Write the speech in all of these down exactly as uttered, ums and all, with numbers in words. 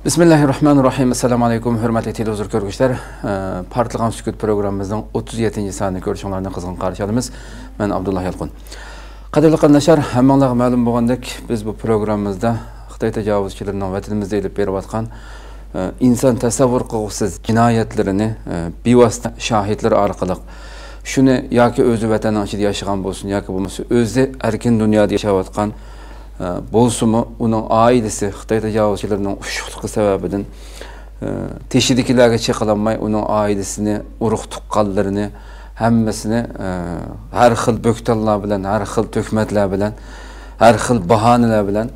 بىسمىللاھىررەھمانىررەھىم. ئەسسالامۇ ئەلەيكۇم، ھۆرمەتلىك تېلېۋىزور كۆرگۈچىلەر. ئە، پارتلىغان سۈكۈت پروگراممىمىزنىڭ ئوتتۇز يەتتىنچى سانىنى كۆرۈشۈڭلارنى قىزغىن قارشى ئالىمىز. مەن ئابدۇللا يالقۇن. قەدىرلىك قېرىنداشلار، ھەممىڭلارغا مەلۇم بولغاندەك، بىز بۇ پروگراممىمىزدا خىتاي تاجاۋۇزچىلىرىنىڭ ۋەتىنىمىزدە ئېلىپ بېرىۋاتقان، ئە، ئىنسان تەسەۋۋۇر قىلغۇسىز جىنايەتلىرىنى، ئە، بىۋاسىتە شاھىتلىرى ئارقىلىق، شۇنى ياكى ئۆزى ۋەتەننىڭ ئىچىدە ياشىغان بولسۇن، ياكى بولمىسا ئۆزى ئەركىن دۇنيادا ياشاۋاتقان، ئە، بولسىمۇ، ئۇنىڭ ئائىلىسى خىتاي تاجاۋۇزچىلىرىنىڭ ئۇششۇقلۇقى سەۋەبىدىن، ئە، تېشىدىكىلەرگە چېقىلالماي، ئۇنىڭ ئائىلىسىنى، ئۇرۇق تۇغقانلىرىنى، ھەممىسىنى، ئە، ھەر خىل بۆھتانلار بىلەن، ھەر خىل تۆھمەتلەر بىلەن، ھەر خىل باھانىلەر بىلەن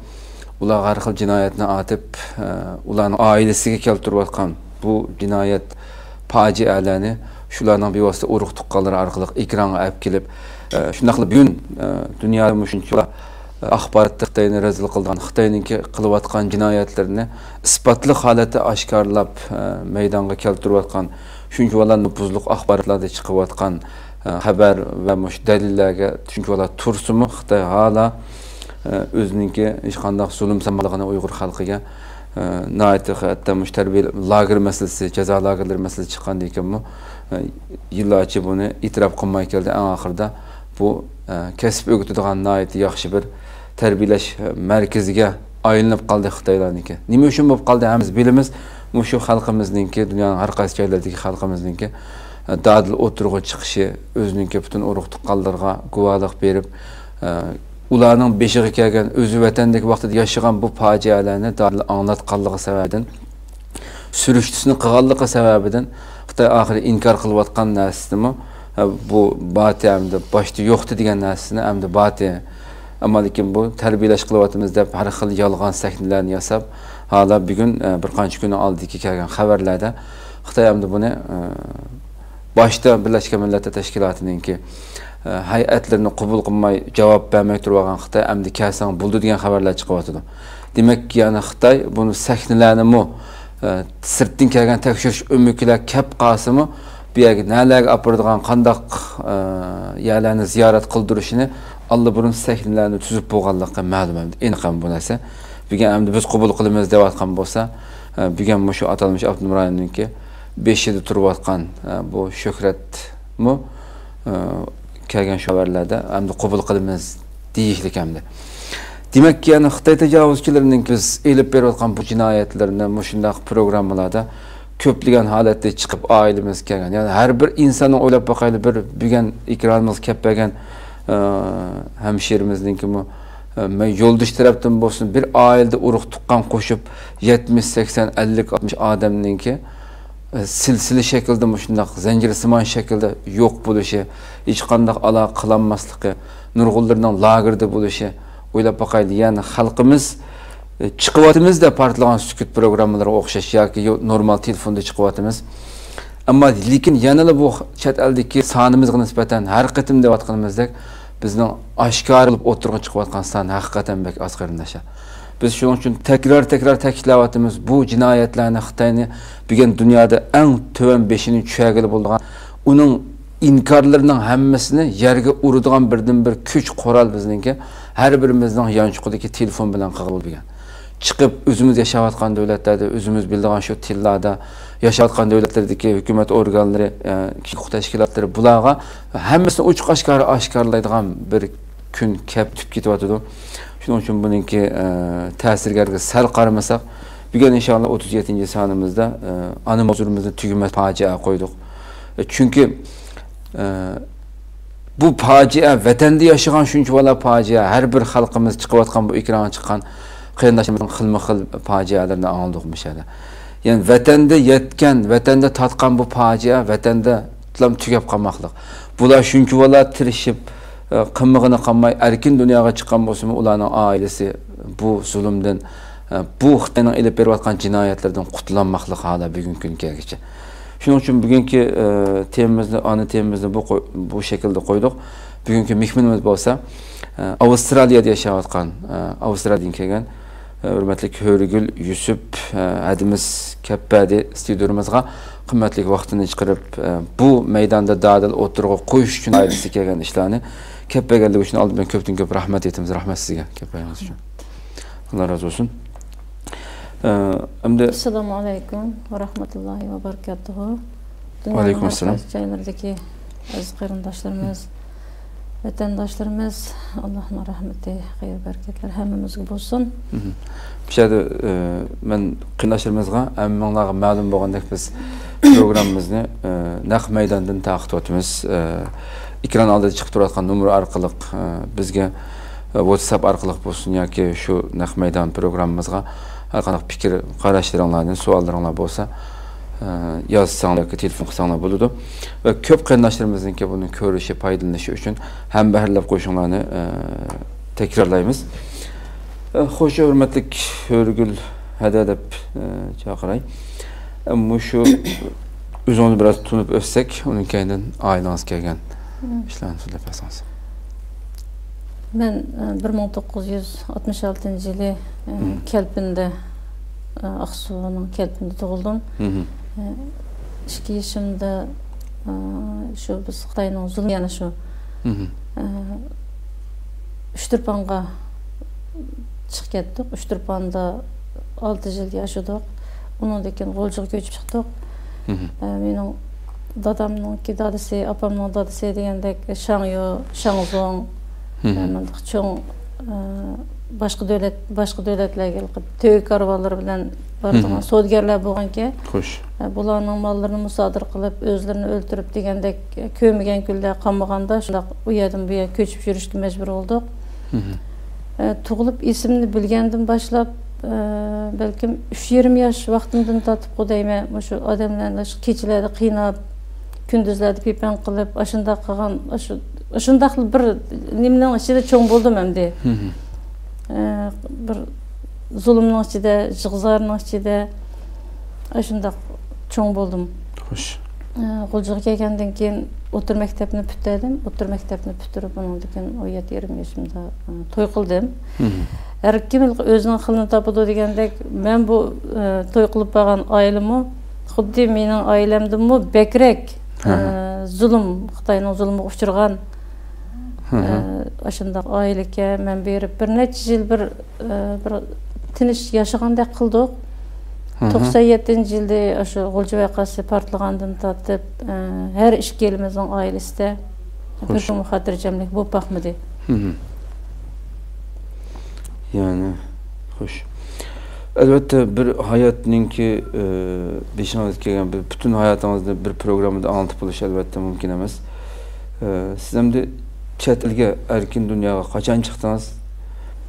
ئۇلارغا ھەر خىل جىنايەتنى ئارتىپ، ئە، ئۇلارنىڭ ئائىلىسىگە كەلتۈرۈۋاتقان بۇ جىنايەت پاجىئەلەرنى شۇلارنىڭ بىۋاسىتە ئۇرۇق تۇغقانلىرى ئارقىلىق ئېكرانغا ئەپ كېلىپ، ئە، شۇنداقلا بۈگۈن، ئە، دۇنيادا مۇشۇنچىلا ئاخباراتتا خىتاينى رەزىل قىلىدىغان، خىتاينىڭكى قىلىۋاتقان جىنايەتلىرىنى ئىسپاتلىق ھالەتتە ئاشكارىلاپ، ئە، مەيدانغا كەلتۈرۈۋاتقان، شۇنچىۋالا نوپۇزلۇق ئاخباراتلاردا چىقىۋاتقان، ئە، خەۋەر ۋە مۇشۇ دەلىللەرگە شۇنچىۋالا تۇرسىمۇ، خىتاي ھالا، ئە، ئۆزىنىڭكى ھېچقانداق زۇلۇم سالمىغانلىقىنى ئۇيغۇر خەلقىگە، ئە، ناھايىتى ھەتتا مۇشۇ تەربىيە لاگېر مەسىلىسى، جازا لاگېرلىرى مەسىلىسى چىققاندىن كېيىنمۇ، ئە، يىللارچە بۇنى ئېتىراپ قىلماي كەلدى. ئەڭ ئاخىرىدا بۇ، ئە، كەسىپ ئۆگىتىدىغان ناھايىتى ياخشى بىر تەربىيەلەش، ئە، مەركىزىگە ئايلىنىپ قالدى خىتايلارنىڭكى. نېمە ئۈچۈن بولۇپ قالدى؟ ھەممىمىز بىلىمىز، مۇشۇ خەلقىمىزنىڭكى، دۇنيانىڭ ھەر قايسى جايلىرىدىكى خەلقىمىزنىڭكى، ئە، دادىل ئوتتۇرىغا چىقىشى، ئۆزىنىڭكى پۈتۈن ئۇرۇق تۇغقانلىرىغا گۇۋاھلىق بېرىپ، ئە، ئۇلارنىڭ بېشىغا كەلگەن، ئۆزى ۋەتەندىكى ۋاقتىدا ياشىغان بۇ پاجىئەلەرنى دادىل ئاڭلاتقانلىقى سەۋەبىدىن، سۈرۈشتىسىنى قىلغانلىقى سەۋەبىدىن خىتاي ئاخىرى ئىنكار قىلىۋاتقان نەرسىنىمۇ، ھە، بۇ باتى ئەمدى باشتا يوقتى دېگەن نەرسىنى ئەمدى باتى. ئەمما لېكىن بۇ تەربىيەلەش قىلىۋاتىمىز دەپ ھەر خىل يالغان سەھنىلەرنى ياساپ، ھالا بۈگۈن، ئە، بىر قانچە كۈننىڭ ئالدىدىكى كەلگەن خەۋەرلەردە خىتاي ئەمدى بۇنى، ئە، باشتا بىرلەشكەن مىللەتلەر تەشكىلاتىنىڭكى، ئە، ھەيئەتلىرىنى قوبۇل قىلماي، جاۋاب بەرمەي تۇرۇۋالغان خىتاي ئەمدى كەلسەڭ بولىدۇ دېگەن خەۋەرلەر چىقىۋاتىدۇ. دېمەك، يەنى خىتاي بۇنى سەھنىلەرنىمۇ، ئە، سىرتتىن كەلگەن تەكشۈرۈش ئۆمىكىلەر كەپ قالسىمۇ، بۇ يەرگە نەلەرگە ئاپىرىدىغان، قانداق، ئە، يەرلەرنى زىيارەت قىلدۇرۇشىنى ئاللىبۇرۇن سەھنىلەرنى تۈزۈپ بولغانلىقى مەلۇم، ئەمدى ئېنىق ئەمدى بۇ نەرسە. بۈگۈن ئەمدى بىز قوبۇل قىلىمىز دەۋاتقان بولسا، ئە، بۈگۈن مۇشۇ ئاتالمىش ئاپتونوم رايوننىڭكى بېشىدا تۇرۇۋاتقان، ئە، بۇ شۆھرەتمۇ، ئە، كەلگەن شۇ خەۋەرلەردە ئەمدى قوبۇل قىلىمىز دېيىشلىك ئەمدى. دېمەك، يەنى خىتاي تاجاۋۇزچىلىرىنىڭ بىز ئېلىپ بېرىۋاتقان بۇ جىنايەتلىرىنى مۇشۇنداق پروگراممىلاردا كۆپلىگەن ھالەتتە چىقىپ ئائىلىمىزگە كەلگەن. يەنى ھەر بىر ئىنساننىڭ ئويلاپ باقايلى، بىر بۈگۈن ئېكرانىمىزغا كەپ بەرگەن، ئە، ھەمشىرىمىزنىڭكىمۇ، ئە، مەن يولدىشى تەرەپتىن بولسۇن، بىر ئائىلىدە ئۇرۇق تۇغقان قوشۇپ، يەتمىش، سەكسەن، ئەللىك، ئاتمىش ئادەمنىڭكى، ئە، سىلسىلە شەكىلدە مۇشۇنداق زەنجىرسىمان شەكىلدە يوق بولۇشى، ھېچقانداق ئالاقە قىلالماسلىقى، نۇرغۇنلىرىنىڭ لاگېردا بولۇشى، ئويلاپ باقايلى، يەنى خەلقىمىز، ئە، چىقىۋاتىمىز-دە پارتلىغان سۈكۈت پروگراممىلىرىغا ئوخشاش ياكى يو-، نورمال تېلېفوندا چىقىۋاتىمىز. ئەمما لېكىن يەنىلا بۇ چەت ئەلدىكى سانىمىزغا نىسبەتەن ھەر قېتىم دەۋاتقىنىمىزدەك بىزنىڭ ئاشكارا بولۇپ ئوتتۇرىغا چىقىۋاتقان سان ھەقىقەتەن بەك ئاز، قېرىنداشلار. بىز شۇنىڭ ئۈچۈن تەكرار-تەكرار تەكىتلەۋاتىمىز، بۇ جىنايەتلەرنى خىتاينى بۈگۈن دۇنيادا ئەڭ تۆۋەن بېشىنى چۈشۈرگىلى بولىدىغان، ئۇنىڭ ئىنكارلىرىنىڭ ھەممىسىنى يەرگە ئۇرىدىغان بىردىنبىر كۈچ قورال بىزنىڭكى. ھەر بىرىمىزنىڭ يانچۇقىدىكى تېلېفون بىلەن قىلغىلى بولىدىكەن. چىقىپ ئۆزىمىز ياشاۋاتقان دۆلەتلەردە، ئۆزىمىز بىلىدىغان شۇ تىللاردا ياشاۋاتقان دۆلەتلەردىكى ھۆكۈمەت ئورگانلىرى، ئە، كىشىلىك ھوقۇق تەشكىلاتلىرى بۇلارغا ھەممىسىنى ئوچۇق ئاشكارا ئاشكارىلايدىغان بىر كۈن كەپ تۈپ كېتىۋاتىدۇ. شۇنىڭ ئۈچۈن بۇنىڭكى، ئە، تەسىرگەرلىكىگە سەل قارىمىساق، بۈگۈن ئىنشاللا ئوتتۇز يەتتىنچى سانىمىزدا، ئە، ئانا ماۋزۇمىزنى تۈگىمەس پاجىئە قويدۇق. ئە، چۈنكى، ئە، بۇ پاجىئە، ۋەتەندە ياشىغان شۇنچىۋالا پاجىئە، ھەر بىر خەلقىمىز چىقىۋاتقان بۇ ئېكرانغا چىققان قېرىنداشلىرىمىزنىڭ خىلمۇ خىل پاجىئەلىرىنى ئاڭلىدۇق مۇشۇ يەردە. يەنى ۋەتەندە يەتكەن، ۋەتەندە تارتقان بۇ پاجىئە، ۋەتەندە تۇتلام تۈگەپ قالماقلىق. بۇلار شۇنچىۋالا تىرىشىپ، ئە، قىلمىغىنى قالماي، ئەركىن دۇنياغا چىققان بولسىمۇ، ئۇلارنىڭ ئائىلىسى بۇ زۇلۇمدىن، ئە، بۇ خىتاينىڭ ئېلىپ بېرىۋاتقان جىنايەتلىرىدىن قۇتۇلالماقلىق ھالا بۈگۈنكى كۈنگە كەلگۈچە. شۇنىڭ ئۈچۈن بۈگۈنكى، ئە، تېمىمىزنى، ئانا تېمىمىزنى بۇ قوي-، بۇ شەكىلدە قويدۇق. بۈگۈنكى مېھمىنىمىز بولسا، ئە، ئاۋسترالىيەدە ياشاۋاتقان، ئە، ئاۋسترالىيەدىن كەلگەن، ئە، ھۆرمەتلىك ھۆرىگۈل يۈسۈپ، ئە، ھەدىمىز كەپ بەردى ستۇدىيىمىزغا، قىممەتلىك ۋاقتىنى چىقىرىپ، ئە، بۇ مەيداندا دادىل ئوتتۇرىغا قويۇش ئۈچۈن ئائىلىسى كەلگەن ئىشلارنى كەپ بەرگەنلىكى ئۈچۈن ئالدى بىلەن كۆپتىن كۆپ رەھمەت ئېيتىمىز. رەھمەت سىزگە كەپ بەرگىنىڭىز ئۈچۈن. ئاللا رازى بولسۇن. ئە، ئەمدى ئەسسالامۇ ئەلەيكۇم ۋە رەھمەتۇللاھى ۋە بەرىكاتۇھۇ. دۇنيانىڭ ھەر قايسى جايلىرىدىكى ئەزىز قېرىنداشلىرىمىز، ۋەتەنداشلىرىمىز، ئاللاھنىڭ رەھمىتى، خەير بەرىكەتلەر ھەممىمىزگە بولسۇن. مھم. بۇ يەردە، ئە، مەن قېرىنداشلىرىمىزغا، ھەممىڭلارغا مەلۇم بولغاندەك، بىز پروگراممىمىزنى، ئە، نەق مەيداندىن تارقىتىۋاتىمىز. ئە، ئېكران ئالدىدا چىقىپ تۇرۇۋاتقان نومۇر ئارقىلىق، ئە، بىزگە، ئە، ۋاتساپ ئارقىلىق بولسۇن ياكى شۇ نەق مەيدان پروگراممىمىزغا ھەر قانداق پىكىر، قاراشلىرىڭلارنى، سوئاللىرىڭلار بولسا، ئە، يازساڭلار ياكى تېلېفون قىلساڭلار بولىدۇ. ۋە كۆپ قېرىنداشلىرىمىزنىڭكى بۇنى كۆرۈشى، پايدىلىنىشى ئۈچۈن ھەمبەھىرلەپ قويۇشۇڭلارنى، ئە، تەكرارلايمىز. ئە، خوش، ھۆرمەتلىك ھۆرىگۈل ھەدە دەپ، ئە، چاقىراي. ئە، مۇشۇ ئۆزىڭىزنى بىراز تونۇپ ئۆتسەك، ئۇنىڭ كەينىدىن ئائىلىڭىز كەلگەن مم. ئىشلارنى سۆزلەپ بەرسىڭىز. مەن، ئە، بىر مىڭ توققۇز يۈز ئاتمىش ئالتىنچى يىلى، ئە، مم. كەلپىندە، ئە، ئاقسۇنىڭ كەلپىندە تۇغۇلدۇم. مم. ئە، ئىككى يېشىمدا، ئە، شۇ بىز خىتاينىڭ زۇلمى يەنە شۇ، مم. ئە، ئۇچتۇرپانغا چىقىپ كەتتۇق. ئۇچتۇرپاندا ئالتە يىل ياشىدۇق. ئۇنىڭدىن كېيىن غۇلجىغا كۆچۈپ چىقتۇق. مم. ئە، مېنىڭ دادامنىڭكى دادىسى، ئاپامنىڭ دادىسى دېگەندەك شاڭيۇ، شاڭزۇڭ، مم. ئە، مۇنداق چوڭ، ئە، باشقا دۆلەت، باشقا دۆلەتلەرگە ھېلىقى تۆگە كارۋانلىرى بىلەن بارىدىغان مم. سودىگەرلەر بولغانكەن. خوش. ئە، بۇلارنىڭ ماللىرىنى مۇسادىرە قىلىپ، ئۆزلىرىنى ئۆلتۈرۈپ دېگەندەك، ئە، كۆرمىگەن كۈنلەر قالمىغاندا، شۇنداق ئۇ يەردىن بۇ يەرگە كۆچۈپ يۈرۈشكە مەجبۇر بولدۇق. مم. ئە، تۇغۇلۇپ ئېسىمنى بىلگەندىن باشلاپ، ئە، بەلكىم ئۈچ يېرىم ياش ۋاقتىمدىن تارتىپقۇ دەيمەن، مۇشۇ ئادەملەرنى شۇ كېچىلەردە قىيناپ، كۈندۈزلەردە پىپەڭ قىلىپ، ئاشۇنداق قىلغان، ئاشۇ، ئاشۇنداقلا بىر نېمىنىڭ ئىچىدە چوڭ بولدۇم ئەمدى. مم. ئە، بىر زۇلۇمنىڭ ئىچىدە، ئىغزارنىڭ ئىچىدە ئاشۇنداق چوڭ بولدۇم. خوش. ئە، غۇلجىغا كەلگەندىن كېيىن ئوتتۇرا مەكتەپنى پۈتتۈردۈم. ئوتتۇرا مەكتەپنى پۈتتۈرۈپ، ئۇنىڭدىن كېيىن ئون يەتتە يېرىم يېشىمدا، ئە، توي قىلدىم. مم. ھەر كىم ئۆزىنىڭ خىلىنى تاپىدۇ دېگەندەك، مەن بۇ، ئە، توي قىلىپ بارغان ئائىلىمۇ خۇددى مېنىڭ ئائىلەمدىنمۇ بەكرەك، ھە، ھە. ئە، زۇلۇم، خىتاينىڭ زۇلمىغا ئۇچرىغان، ھە، ھە. ئە، ئاشۇنداق ئائىلىكەن. مەن بېرىپ بىر نەچچە يىل بىر، ئە، بىر تىنچ ياشىغاندەك قىلدۇق. ھە، ھە. توقسان يەتتىنچى يىلى ئاشۇ غۇلجا ۋەقەسى پارتلىغاندىن تارتىپ، ئە، ھەر ئىككىلىمىزنىڭ ئائىلىسىدە بىر خوش. كۈنمۇ خاتىرجەملىك بولۇپ باقمىدى. ھە، ھە. يەنى، خوش. ئەلۋەتتە، بىر ھاياتنىڭكى، ئى، بېشىڭىزغا كەلگەن بىر پۈتۈن ھاياتىڭىزنى بىر پروگراممىدا ئاڭلىتىپ بولۇش، ئەلۋەتتە، مۇمكىن ئەمەس. ئى، سىز ئەمدى چەت ئەلگە، ئەركىن دۇنياغا قاچان چىقتىڭىز؟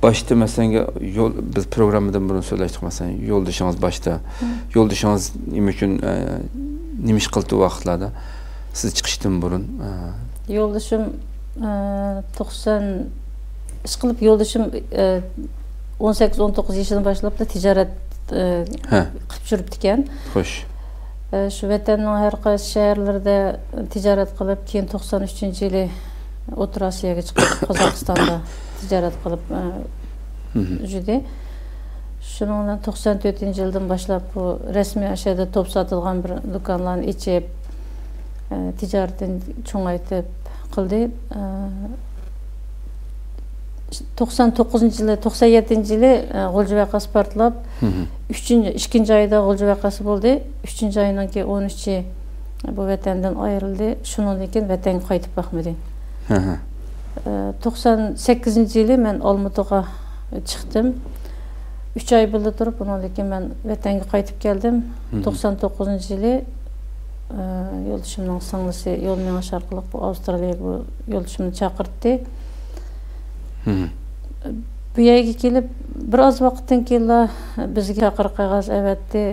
باشتا، مەسىلەن، يول، بىز پروگراممىدىن بۇرۇن سۆزلەشتۇق، مەسىلەن، يولدىشىڭىز باشتا. مم. يولدىشىڭىز نېمە ئۈچۈن، ئى، نېمە ئىش قىلدى ئۇ ۋاقىتلاردا؟ سىز چىقىشتىن بۇرۇن، ئى، يولدىشىم، ئە، توقسان، ئىشقىلىپ يولدىشىم، ئە، ئون سەككىز، ئون توققۇز يېشىدىن باشلاپلا تىجارەت، ئە، ھە. قىلىپ يۈرۈپتىكەن. خوش. ئە، شۇ ۋەتەننىڭ ھەر قايسى شەھەرلىرىدە تىجارەت قىلىپ، كېيىن توقسان ئۈچىنچى يىلى ئوتتۇرا ئاسىياغا چىقىپ، قازاقىستاندا تىجارەت قىلىپ، ئە، مھم. يۈردى. شۇنىڭ بىلەن توقسان تۆتىنچى يىلدىن باشلاپ بۇ رەسمىي ئاشۇ يەردە توپ ساتىدىغان بىر دۇكانلارنى ئېچىپ، ئە، تىجارىتىنى چوڭايتىپ قىلدى. ئە، توقسان توققۇزىنچى يىلى، توقسان يەتتىنچى يىلى، ئە، غۇلجا ۋەقەسى پارتلاپ، مھم. ئۈچىنچى، ئىككىنچى ئايدا غۇلجا ۋەقەسى بولدى. ئۈچىنچى ئاينىڭكى ئون ئۈچى بۇ ۋەتەندىن ئايرىلدى. شۇنىڭدىن كېيىن ۋەتەنگە قايتىپ باقمىدى. ھە، ھە. ئە، توقسان سەككىزىنچى يىلى مەن ئالمۇتىغا چىقتىم. ئۈچ ئاي بىللە تۇرۇپ، ئۇنىڭدىن كېيىن مەن ۋەتەنگە قايتىپ كەلدىم. مھم. توقسان توققۇزىنچى يىلى، ئە، يولدىشىمنىڭ سىڭلىسى يول مېڭىش ئارقىلىق بۇ ئاۋسترالىيەگە بۇ يولدىشىمنى چاقىرتتى. مھم. بۇ يەرگە كېلىپ، بىر ئاز ۋاقىتتىن كېيىنلا بىزگە چاقىرىق قەغەز ئەۋەتتى،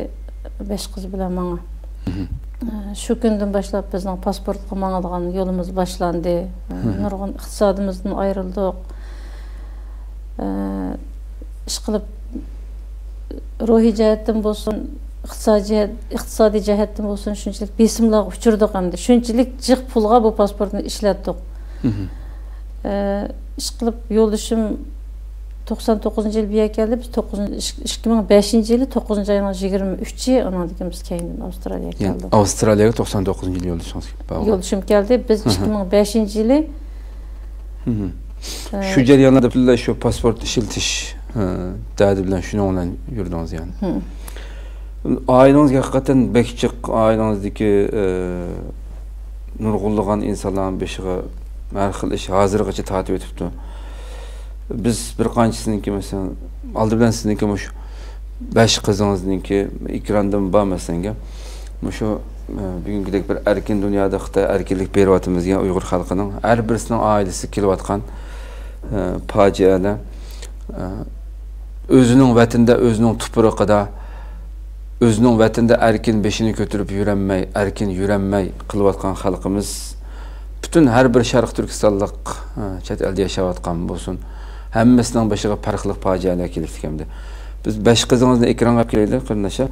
بەش قىز بىلەن ماڭا. مھم. ئە، شۇ كۈندىن باشلاپ بىزنىڭ پاسپورتقا ماڭىدىغان يولىمىز باشلاندى. ئە، مھم. نۇرغۇن ئىقتىسادىمىزدىن ئايرىلدۇق. ئە، ئىشقىلىپ، روھىي جەھەتتىن بولسۇن، ئىقتىسادىي جەھەت، ئىقتىسادىي جەھەتتىن بولسۇن، شۇنچىلىك بېسىملارغا ئۇچرىدۇق ئەمدى. شۇنچىلىك جىق پۇلغا بۇ پاسپورتنى ئىشلەتتۇق. مھم. ئە، ئىشقىلىپ، يولدىشىم توقسان توققۇزىنچى يىلى بۇ يەرگە كەلدى. بىز توققۇزىنچى، ئىش-، ئىككى مىڭ بەشىنچى يىلى توققۇزىنچى ئاينىڭ يىگىرمە ئۈچى، ئانىڭدىن كېيىن بىز كەينىدىن ئاۋسترالىيەگە يەنى كەلدۇق. ئاۋسترالىيەگە توقسان توققۇزىنچى يىلى يولدىشىڭىز كېلىپ بارغان. يولدىشىم كەلدى. بىز ھە، ھە. ئىككى مىڭ بەشىنچى يىلى، مھم. ئە، شۇ جەريانلاردا پۈتۈنلەي شۇ پاسپورت ئىشلىتىش ھە، دەردى بىلەن شۇنىڭ بىلەن يۈردىڭىز يەنى. ھىم. ئائىلىڭىزگە ھەقىقەتەن بەك جىق، ئائىلىڭىزدىكى، ئە، نۇرغۇنلىغان ئىنسانلارنىڭ بېشىغا ھەر خىل ئىش ھازىرغىچە تارتىۋېتىپتۇ. بىز بىر قانچىسىنىڭكى، مەسىلەن، ئالدى بىلەن سىزنىڭكى مۇشۇ بەش قىزىڭىزنىڭكى ئېكراندىمۇ بار، مەسىلەن، گەپ. مۇشۇ، ئە، بۈگۈنكىدەك بىر ئەركىن دۇنيادا خىتاي ئەركىنلىك بېرىۋاتىمىز دېگەن ئۇيغۇر خەلقىنىڭ ھەر بىرسىنىڭ ئائىلىسىگە كېلىۋاتقان، ئە، پاجىئەلەر، ئە، ئۆزىنىڭ ۋەتىنىدە، ئۆزىنىڭ تۇپرىقىدا، ئۆزىنىڭ ۋەتىنىدە ئەركىن بېشىنى كۆتۈرۈپ يۈرەلمەي، ئەركىن يۈرەلمەي قېلىۋاتقان خەلقىمىز پۈتۈن ھەر بىر شەرقىي تۈركىستانلىق، ئە، چەت ئەلدە ياشاۋاتقان بولسۇن، ھەممىسىنىڭ بېشىغا پەرقلىق پاجىئەلەر كېلىپ كەلدى. بىز بەش قىزىڭىزنى ئېكرانغا ئەپ كېلەيلى، قېرىنداشلار.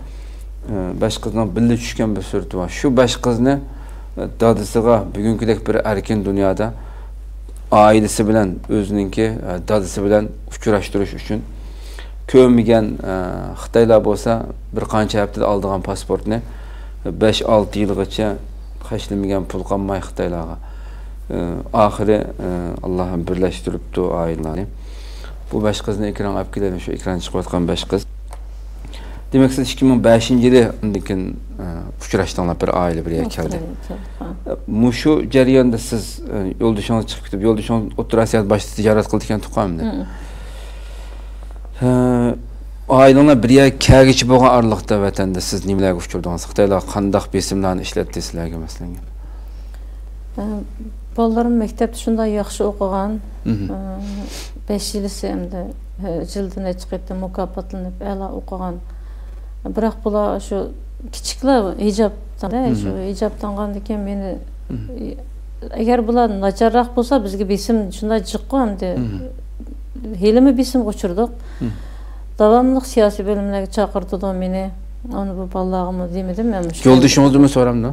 ئە، بەش قىزنىڭ بىللە چۈشكەن بىر سۈرىتى بار. شۇ بەش قىزنى، ئە، دادىسىغا بۈگۈنكىدەك بىر ئەركىن دۇنيادا ئائىلىسى بىلەن، ئۆزىنىڭكى، ئە، دادىسى بىلەن ئۇچراشتۇرۇش ئۈچۈن كۆرمىگەن، ئە، خىتايلار بولسا بىر قانچە ھەپتىدە ئالىدىغان پاسپورتنى بەش، ئالتە يىلغىچە خەجلىمىگەن، پۇل قالماي خىتايلارغا. ئە، ئاخىرى، ئە، ئاللا بىرلەشتۈرۈپتۇ ئائىلىلەرنى. بۇ بەش قىزنى ئېكرانغا ئەپ كېلەيلى، شۇ ئېكراندا چىقىۋاتقان بەش قىز. دېمەك، سىز ئىككى مىڭ بەشىنچى يىلى ئاندىن كېيىن، ئە، ئۇچراشتىڭلار، بىر ئائىلە بىر يەرگە كەلدى. ئە، مۇشۇ جەرياندا سىز، ئە، يولدىشىڭىز چىقىپ كېتىپ، يولدىشىڭىز ئوتتۇرا ئاسىيادا باشتا تىجارەت قىلىدىكەن، تۇغقان ئەمدى. ھە، ئائىلىڭلار بىر يەرگە كەلگۈچە بولغان ئارىلىقتا ۋەتەندە سىز نېمىلەرگە ئۇچرىدىڭىز؟ خىتايلار قانداق بېسىملارنى ئىشلەتتى سىلەرگە، مەسىلەن؟ ئە، بالىلىرىم مەكتەپتە شۇنداق ياخشى ئوقۇغان. مھم. ئە، بەش يىلىسى ئەمدى، ئە، يىلدا نەچچە قېتىم مۇكاپاتلىنىپ، ئەلا ئوقۇغان. بىراق بۇلار شۇ كىچىكلا ھىجاب تاڭدى. مھم. شۇ ھىجاب تاڭغاندىن كېيىن مېنى، مھم. ئەگەر بۇلار ناچارراق بولسا، بىزگە بېسىم شۇنداق جىققۇ ئەمدى. مھم. ھېلىمۇ بېسىمغا ئۇچرىدۇق. مھم. داۋاملىق سىياسىي بۆلۈملەرگە چاقىرتىدۇ مېنى. ئۇنى بۇ بالىلارغىمۇ دېمىدىم مەن مۇشۇ. يولدىشىڭىزدىنمۇ سورامدۇ؟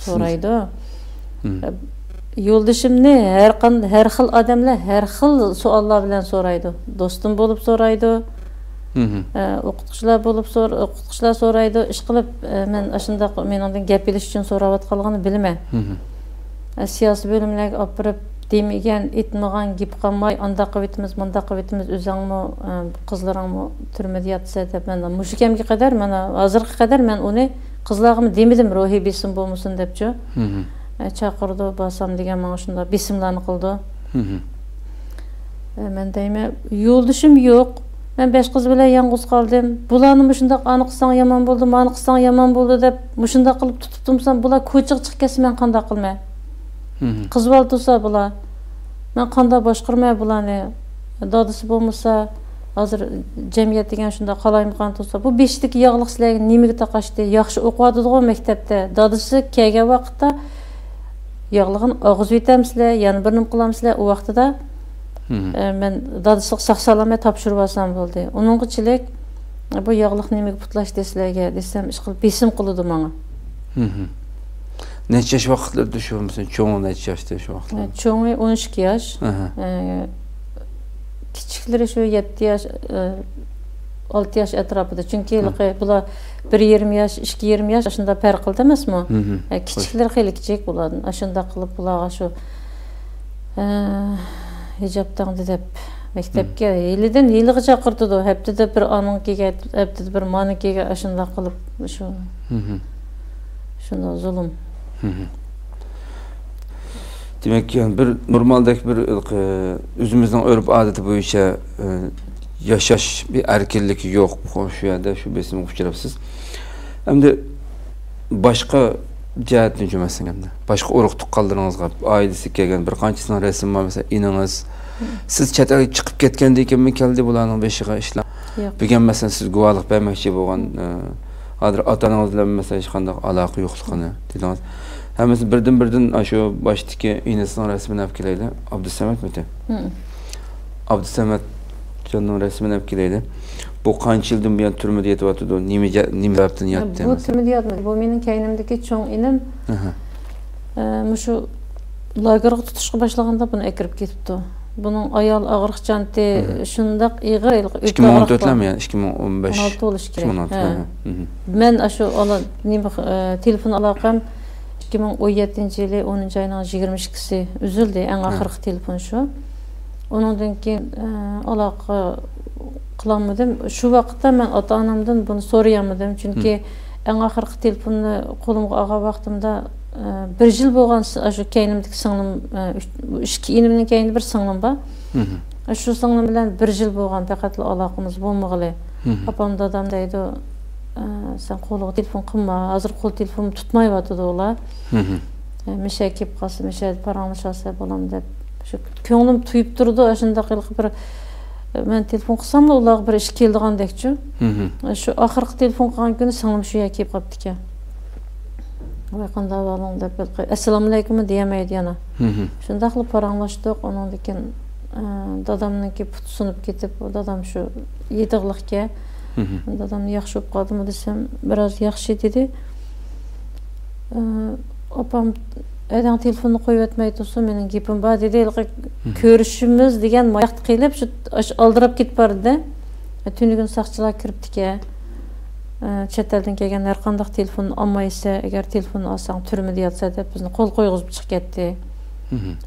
سورايدۇ. مم. يولدىشىمنى ھەر قان-، ھەر خىل ئادەملەر ھەر خىل سوئاللار بىلەن سورايدۇ. دوستۇم بولۇپ سورايدۇ. مم. ئە، ئوقۇتقۇچىلار بولۇپ سور-، ئوقۇتقۇچىلار سورايدۇ. ئىشقىلىپ، ئە، مەن ئاشۇنداق مېنىڭدىن گەپ ئېلىش ئۈچۈن سوراۋاتقانلىقىنى بىلىمەن. مم. ئە، سىياسىي بۆلۈملەرگە ئاپىرىپ، دېمىگەن، ئېيتمىغان گېپى قالماي، ئانداق قىلىۋېتىمىز، مۇنداق قىلىۋېتىمىز، ئۆزۈڭمۇ، ئە، قىزلىرىڭمۇ تۈرمىدە ياتسا دەپ، مەن مۇشۇ كەمگە قەدەر، مانا ھازىرغا قەدەر مەن ئۇنى قىزلارغىمۇ دېمىدىم، روھىي بېسىم بولمىسۇن دەپچۇ. مھم. ئە، چاقىرىدۇ، بارسام دېگەن ماڭا شۇنداق بېسىملارنى قىلىدۇ. مھم. ئە، مەن دەيمەن، يولدىشىم يوق. مەن بەش قىز بىلەن يالغۇز قالدىم. بۇلارنى مۇشۇنداق ئانى قىلساڭ يامان بولدى، مانى قىلساڭ يامان بولدى دەپ، مۇشۇنداق قىلىپ تۇتۇپ تۇرمىسام، بۇلار كوچىغا چىقىپ كەتسە مەن قانداق قىلىمەن؟ مھم. قىز بالا تۇرسا بۇلار. مەن قانداق باشقۇرىمەن بۇلارنى؟ دادىسى بولمىسا، ھازىر جەمئىيەت دېگەن شۇنداق قالايمىقان تۇرسا، بۇ بېشىدىكى ياغلىق سىلەرگە نېمىگە تاقاشتى؟ ياخشى ئوقۇۋاتىدىغۇ مەكتەپتە. دادىسى كەلگەن ۋاقىتتا ياغلىقىنى ئاغىزىۋېتەمسىلەر، يەنە بىر نېمە قىلامسىلەر؟ ئۇ ۋاقتىدا، مم. ئە، مەن دادىسىغا ساق-سالامەت تاپشۇرۇۋالسام بولدى. ئۇنىڭغىچىلىك، بۇ ياغلىق نېمىگە پۇتلاشتى سىلەرگە دېسەم، ئىشقىلىپ بېسىم قىلىدۇ ماڭا. مم. نەچچە ياش ۋاقىتلىرىدا شۇ، مەسىلەن، چوڭى نەچچە ياشتا شۇ ۋاقىتلاردا؟ چوڭى ئون ئىككى ياش. ئەھە. ئە، كىچىكلىرى شۇ يەتتە ياش، ئە، ئالتە ياش ئەتراپىدا. چۈنكى ھە. ھېلىقى بۇلار بىر يېرىم ياش، ئىككى يېرىم ياش ئاشۇنداق پەرق قىلىدۇ ئەمەسمۇ؟ مم. ئە، كىچىكلىرى خېلى كىچىك بۇلاردىن. ئاشۇنداق قىلىپ بۇلارغا شۇ، ئە، ھىجاب تاڭدى دەپ مەكتەپكە ھېلىدىن ھېلىغا چاقىرتىدۇ. ھەپتىدە بىر ئانىڭكىگە، ھەپتىدە بىر مانىڭكىگە ئاشۇنداق قىلىپ شۇ، مم. شۇنداق زۇلۇم. مم. دېمەك، يەنى بىر نورمالدەك بىر، ئە، ئۆزىمىزنىڭ ئۆرپ-ئادىتى بويىچە، ئە، ياشاش بىر ئەركىنلىكى يوق. شۇ يەردە شۇ بېسىمغا ئۇچراپسىز. ئەمدى باشقا جەھەتتىن چۈمەسسەڭ ئەمدى. باشقا ئۇرۇق-تۇغقانلىرىڭىزغا، ئائىلىسىگە كەلگەن بىر قانچىسىنىڭ رەسىمى بار، مەسىلەن، ئىنىڭىز. مم. سىز چەت ئەلگە چىقىپ كەتكەندىن كېيىنمۇ كەلدى بۇلارنىڭ بېشىغا ئىشلار؟ ياق. بۈگۈن، مەسىلەن، سىز گۇۋاھلىق بەرمەكچى بولغان، ئە، ھازىر ئاتا-ئانىڭىز بىلەن، مەسىلەن، ھېچقانداق ئالاقە يوقلۇقىنى دېدىڭىز. ھەممىسى بىردىن-بىردىن ئاشۇ باشتىكى ئىنىسىنىڭ رەسىمىنى ئەپ كېلەيلى. ئابدۇسەمەتمىتى؟ مم. ئابدۇسەمەتجاننىڭ رەسىمىنى ئەپ كېلەيلى. بۇ قانچە يىلدىن بۇيان تۈرمىدە يېتىۋاتىدۇ؟ نېمە جە-، نېمە سەۋەبتىن ياتتى، بۇ مەسىلەن؟ تۈرمىدە ياتمىدى. بۇ مېنىڭ كەينىمدىكى چوڭ ئىنىم. ئەھە. ئە، مۇشۇ لاگېرغا تۇتۇشقا باشلىغاندا بۇنى ئەكىرىپ كېتىپتۇ. بۇنىڭ ئايال ئاغرىقچانتى مم. شۇنداق ئېغىر، ھېلىقى ئۆپكە ئىككى مىڭ ئون تۆتلەرمۇ ئاغرىقى بار. يەنى ئىككى مىڭ ئون بەش، ئون ئالتە بولۇشى كېرەك. ئىككى مىڭ ئون ئالتە، ھە. ھە، ھە. مم. مەن ئاشۇ ئالا-، نېمە، ئە، تېلېفون ئالاقەم ئىككى مىڭ ئون يەتتىنچى يىلى ئونىنچى ئاينىڭ يىگىرمە ئىككىسى ئۈزۈلدى. ئەڭ ھە. ئاخىرقى تېلېفون شۇ. ئۇنىڭدىن كېيىن، ئە، ئالاقە قىلالمىدىم. شۇ ۋاقىتتا مەن ئاتا-ئانامدىن بۇنى سورىيالمىدىم. چۈنكى ئەڭ ئاخىرقى تېلېفوننى قولۇمغا ئالغان ۋاقتىمدا، ئە، بىر يىل بولغان س-، ئاشۇ كەينىمدىكى سىڭلىم، ئە، ئۈچ-، ئىككى ئىنىمنىڭ كەينىدە بىر سىڭلىم بار. شۇ سىڭلىم بىلەن بىر يىل بولغان پەقەتلا ئالاقىمىز بولمىغىلى. ئاپام، دادام دەيدۇ، ئە، «سەن قولۇڭغا تېلېفون قىلما، ھازىر قول تېلېفونمۇ تۇتمايۋاتىدۇ ئۇلار. ئە، مىشە كېلىپ قالسا، مىشە پاراڭلىشالسا بولامدۇ» دەپ، شۇ كۆڭلۈم تويۇپ تۇرىدۇ، ئاشۇنداق ھېلىقى بىر، مەن تېلېفون قىلساملا ئۇلارغا بىر ئىش كېلىدىغاندەكچۇ. شۇ ئاخىرقى تېلېفون قىلغان كۈنى سىڭلىم شۇ يەرگە كېلىپ قاپتىكەن. «ۋاي، قانداق ئەھۋالىڭ؟» دەپ، «ئەسسالامۇئەلەيكۇممۇ» دېيەلمەيدۇ يەنە. شۇنداقلا پاراڭلاشتۇق. ئۇنىڭدىن كېيىن، ئە، دادامنىڭكى پۇتى سۇنۇپ كېتىپ، ئۇ دادام شۇ يېتىقلىقكەن. دادام، «ياخشى بولۇپ قالدىمۇ؟» دېسەم، «بىراز ياخشى» دېدى. ئاپام، «ھەدەڭ تېلېفوننى قويۇۋەتمەي تۇرسۇن، مېنىڭ گېپىم بار» دېدى. ھېلىقى كۆرۈشىمىز دېگەن ماياقتا قېلىپ، شۇ، شۇ ئالدىراپ كېتىپ باردى. تۈنۈگۈن ساقچىلار كىرىپتىكەن. «چەت ئەلدىن كەلگەن ھەر قانداق تېلېفوننى ئالمايسەن، ئەگەر تېلېفوننى ئالساڭ، تۈرمىدە ياتىسەن» دەپ، بىزنى قول قويغۇزۇپ چىقىپ كەتتى.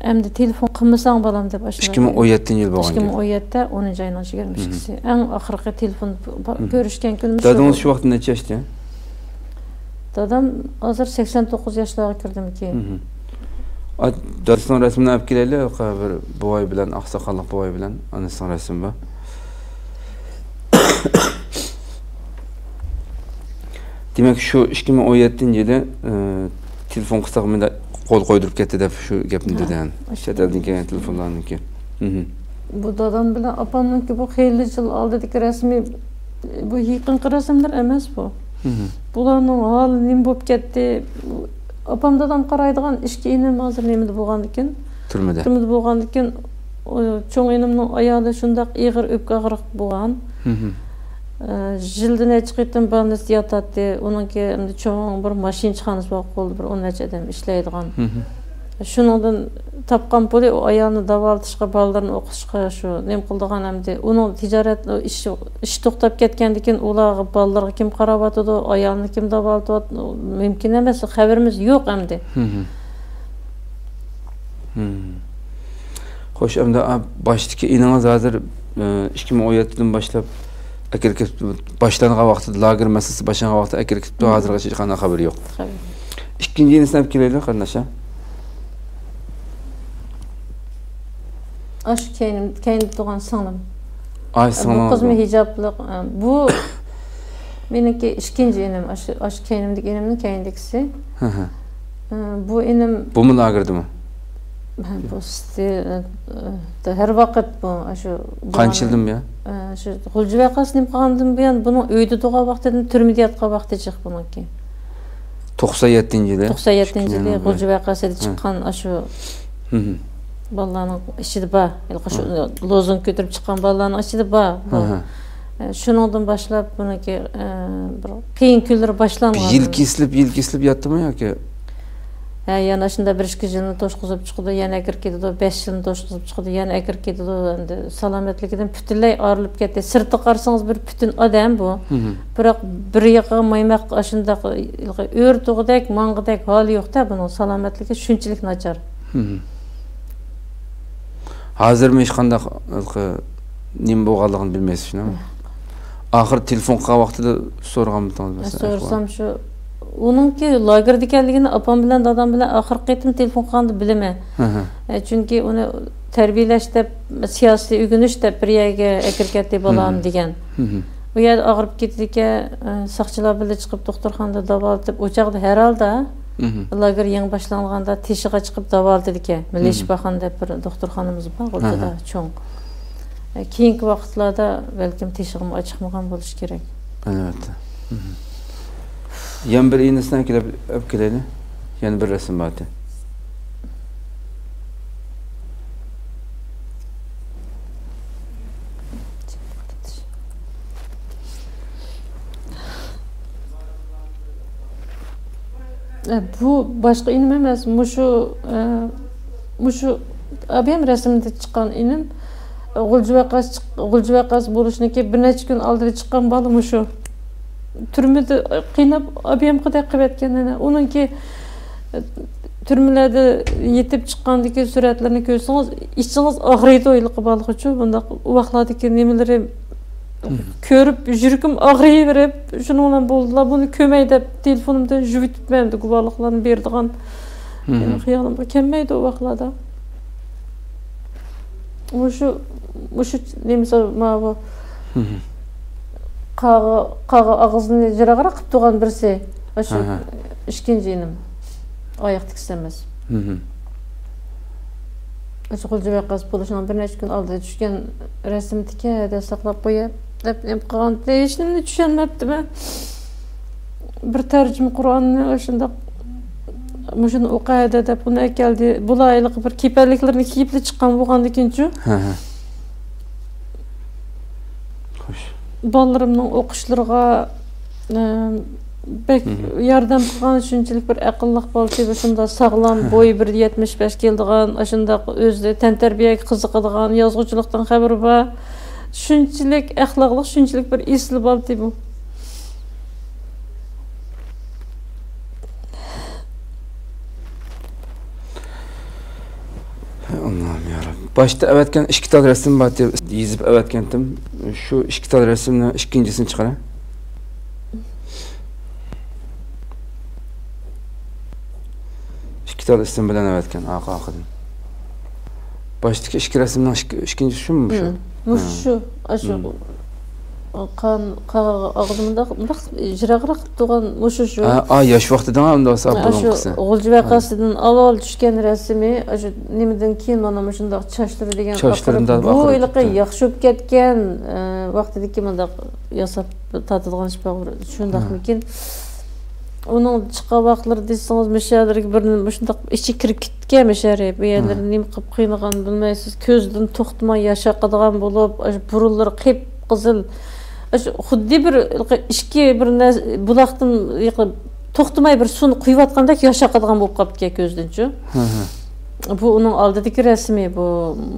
ئەمدى تېلېفون قىلمىساڭ، بالام، دەپ ئاشۇنداق. ئىككى مىڭ ئون يەتتىنچى يىل بولغان گەپ. ئىككى مىڭ ئون يەتتە، ئونىنچى ئاينىڭ يىگىرمە ئىككىسى. ئەڭ ئاخىرقى تېلېفون پ-، پ-، كۆرۈشكەن كۈنىمىز شۇ. دادىڭىز شۇ ۋاقىتتا نەچچە ياشتا؟ دادام ھازىر سەكسەن توققۇز ياشلارغا كىردىمىكىن. ئا، دادىسىنىڭ رەسىمىنى ئەپ كېلەيلى، بىر بوۋاي بىلەن، ئاقساقاللىق بوۋاي بىلەن ئانىسىنىڭ رەسىمى بار. دېمەك، شۇ ئىككى مىڭ ئون يەتتىنچى يىلى، ئى، تېلېفون قىلساق، مەندە قول قويدۇرۇپ كەتتى دەپ شۇ گەپنى دېدى. چەت ئەلدىن كەلگەن تېلېفونلارنىڭكى. بۇ دادام بىلەن ئاپامنىڭكى بۇ خېلى يىل ئالدىدىكى رەسمى، بۇ يېقىنقى رەسىملەر ئەمەس بۇ. بۇلارنىڭ ھالى نېمە بولۇپ كەتتى؟ ئاپام دادام قارايدىغان ئىككى ئىنىم ھازىر نېمىدە بولغاندىكىن؟ تۈرمىدە. تۈرمىدە بولغاندىكىن، ئۇ چوڭ ئىنىمنىڭ ئايالى شۇنداق ئېغىر ئۆپكە ئاغرىقى بولغان. ئە، يىلدا نەچچە قېتىم بولنىستا ياتاتتى. ئۇنىڭكى ئەمدى چوڭ بىر ماشىنىچىخانىسى بار، قولدا بىر ئون نەچچە ئادەم ئىشلەيدىغان. شۇنىڭدىن تاپقان پۇلى ئۇ ئايالنى داۋالىتىشقا، بالىلىرىنى ئوقۇتۇشقا شۇ نېمە قىلىدىغان ئەمدى. ئۇنىڭ تىجارەت، ئىش، ئىش توختاپ كەتكەندىكىن ئۇلارغا، بالىلىرىغا كىم قاراۋاتىدۇ، ئايالنى كىم داۋالىتىۋاتىدۇ، مۇمكىن ئەمەس، خەۋىرىمىز يوق ئەمدى. خوش، ئەمدى، ئا، باشتىكى ئىنىڭىز ھازىر، ئە، ئىككى مىڭ ئون يەتتىدىن باشلاپ ئەكىرىپ كېتىپتۇ. باشلانغان ۋاقتىدا، لاگېر مەسىلىسى باشلانغان ۋاقتىدا ئەكىرىپ كېتىپتۇ، ھازىرغىچە ھېچقانداق خەۋىرى يوق. ئىككىنچى ئىنىسىنى ئەپ كېلەيلى، قېرىنداشلار. ئاشۇ كەينىم-، كەينىدە تۇرغان سىڭلىم. ئاي، بۇ سىڭلىڭىزمۇ؟ قىزمۇ ھىجابلىق. ئە، بۇ مېنىڭكى ئىككىنچى ئىنىم، ئاشۇ، ئاشۇ كەينىمدىكى ئىنىمنىڭ كەينىدىكىسى. ئە، بۇ ئىنىم. بۇمۇ لاگېردىمۇ؟ ھە، بۇ ستى-، ئە، ھەر ۋاقىت بۇ، ئاشۇ. قانچە يىلدىن بۇيان؟ ئە، شۇ غۇلجا ۋەقەسى نېمە قىلغاندىن بۇيان، بۇنىڭ ئۆيدە تۇرغان ۋاقتىدىن تۈرمىدە ياتقان ۋاقتى جىق بۇنىڭكى. توقسان يەتتىنچى يىلى. توقسان يەتتىنچى يىلى غۇلجا ۋەقەسىدە چىققان ئاشۇ بالىلارنىڭ ئىچىدە بار. ھېلىقى شۇ لوزۇنكا كۆتۈرۈپ چىققان بالىلارنىڭ ئىچىدە بار بۇ. ئە، شۇنىڭدىن باشلاپ بۇنىڭكى، ئە، بىر قىيىن كۈنلىرى باشلانغان. يىل كېسىلىپ، يىل كېسىلىپ ياتتىمۇ ياكى؟ ھە، يەنە شۇنداق بىر ئىككى يىلنى توشقۇزۇپ چىقىدۇ، يەنە ئەكىرىپ كېتىدۇ، بەش يىلنى توشقۇزۇپ چىقىدۇ، يەنە ئەكىرىپ كېتىدۇ. ئەمدى سالامەتلىكىدىن پۈتۈنلەي ئايرىلىپ كەتتى. سىرتىغا قارىسىڭىز بىر پۈتۈن ئادەم بۇ. بىراق بىر ياقىغا مايماق ئاشۇنداق ئۆرە تۇرغۇدەك، ماڭغۇدەك ھالى يوق-دە بۇنىڭ، سالامەتلىكى شۇنچىلىك ناچار. ھازىرمۇ ھېچقانداق ھېلىقى نېمە بولغانلىقىنى بىلمەيسىز، شۇنداقمۇ؟ ئاخىر تېلېفون قىلغان ۋاقتىدا سورىغانمىدىڭىز مەسىلەن؟ سورىسام شۇ، ئۇنىڭكى لاگېردا ئىكەنلىكىنى ئاپام بىلەن دادام بىلەن ئاخىرقى قېتىم تېلېفون قىلغاندا بىلىمەن. ئە، چۈنكى ئۇنى تەربىيەلەش دەپ، سىياسىي ئۆگىنىش دەپ بىر يەرگە ئەكىرىپ كەتتى بالام دېگەن. ئۇ يەردە ئاغرىپ كېتىدىكەن، ئە، ساقچىلار بىللە چىقىپ دوختۇرخانىدا داۋالىتىپ، ئۇ چاغدا ھەرھالدا لاگېر يېڭى باشلانغاندا تېشىغا چىقىپ داۋالىتىدىكەن، مىللىي شىپاخانا دەپ بىر دوختۇرخانىمىز بار غۇلجىدا، چوڭ. ئە، كېيىنكى ۋاقىتلاردا بەلكىم تېشىغىمۇ ئاچىقمىغان بولۇشى كېرەك. ئەلۋەتتە. يەنە بىر ئىنىسىنى ئەكىلىپ، ئەپ كېلەيلى. يەنە بىر رەسىم بار ئىدى. ئە، بۇ باشقا ئىنىم ئەمەس، مۇشۇ، ئە، مۇشۇ ئابىيەم رەسىمدە چىققان ئىنىم، غۇلجا ۋەقەسى چىق-، غۇلجا ۋەقەسى بولۇشنىڭكى بىر نەچچە كۈن ئالدىدا چىققان بالا مۇشۇ. تۈرمىدە قىيناپ، ئابىيەم قىدەك قىلىۋەتكەن ئەنە. ئۇنىڭكى، ئە، تۈرمىلەردە يېتىپ چىققاندىكى سۈرەتلىرىنى كۆرسىڭىز، ئىچىڭىز ئاغرىيدۇ ھېلىقى بالىغىچۇ. بۇنداق ئۇ ۋاقىتلاردىكى نېمىلىرى كۆرۈپ يۈرىكىم ئاغرىيۋېرىپ، شۇنىڭ بىلەن بولدىلا، بۇنى كۆرمەي دەپ تېلېفونۇمدىن يۇيۇۋېتىپمەن، گۇۋاھلىقلارنى بېرىدىغان. مېنىڭ خىيالىمغا كەلمەيدۇ ئۇ ۋاقىتلاردا. مۇشۇ، مۇشۇ نېمىسى، ماۋۇ قاغا، قاغا ئاغزىنى يىراقراق قىلىپ تۇرغان بىرسى. ئاشۇ ئىككىنچى ئىنىم. ئاياقتىكىسى ئەمەس. ئاشۇ غۇلجا ۋەقەسى بولۇشنىڭ بىر نەچچە كۈن ئالدىدا چۈشكەن رەسىمدىكى ھەدە ساقلاپ قويۇپ دەپ نېمە قىلغان. ھېچنېمىنى چۈشەنمەپتىمەن. بىر تەرجىمە قۇرئاننى ئاشۇنداق مۇشۇنى ئوقۇ ھەدە دەپ ئۇنى ئەكەلدى. بۇلار ھېلىقى بىر كېپەنلىكلىرىنى كىيىپلا چىققان بولغاندىكىنچۇ. خوش. بالىلىرىمنىڭ ئوقۇشلىرىغا، ئە، بەك ياردەم قىلغان، شۇنچىلىك بىر ئەقىللىق بالا، شۇنداق ساغلام، بويى بىر يەتمىش بەش كېلىدىغان، ئاشۇنداق ئۆزى تەنتەربىيەگە قىزىقىدىغان، يازغۇچىلىقتىن خەۋىرى بار، شۇنچىلىك ئەخلاقلىق، شۇنچىلىك بىر ئېسىل بالا بۇ. ئاللاھۇم يا رەب. باشتا ئەۋەتكەن ئىككى تال رەسىم بار، يېزىپ ئەۋەتكەنتىم. شۇ ئىككى تال رەسىمنىڭ ئىككىنچىسىنى چىقىرە. ئىككى تال ئىسىم بىلەن ئەۋەتكەن، ئارقا-ئارقىدىن. باشتىكى ئىككى رەسىمنىڭ ئىككى، ئىككىنچىسى شۇمۇ، شۇ؟ مۇشۇ، شۇ. ئاشۇ قان، قاغا ئاغزى مۇنداق، مۇنداق يىراقراق تۇرغان مۇشۇ، شۇ. ئا، ئا، ياش ۋاقتىدا ئۇنداق ساپ ئاشۇ بولغان قىسى. غۇلجا ۋەقەسىدىن ئاۋۋال چۈشكەن رەسىمى، ئاشۇ نېمىدىن كېيىن مانا مۇشۇنداق چاچلىرى دېگەن چاچلىرىنى ئاقىرىپ، بۇ ئاقىرىپ ھېلىقى كېتىپتۇ. ياخشى بولۇپ كەتكەن، ئە، ۋاقتىدىكى مۇنداق ياساپ تارتىدىغان ئىش بار، شۇنداقمىكىن؟ ئۇنىڭ چىققان ۋاقىتلىرى دېسىڭىز، مۇشۇ يەرلىرىگە بىر مۇشۇنداق ئىچى كىرىپ كەتكەن، مۇشۇ يەرى. بۇ يەرلىرى نېمە قىلىپ قىينىغانىنى بىلمەيسىز. كۆزىدىن توختىماي ياش ئاقىدىغان بولۇپ، ئاشۇ بۇرۇنلىرى قىپقىزىل. ئاشۇ خۇددى بىر ئىچكى بىر نەرسە، بۇلاقتىن توختىماي بىر سۇنى قۇيۇۋاتقاندەك ياش ئاقىدىغان بولۇپ قاپتىكەن كۆزىدىنچۇ. بۇ ئۇنىڭ ئالدىدىكى رەسىمى بۇ،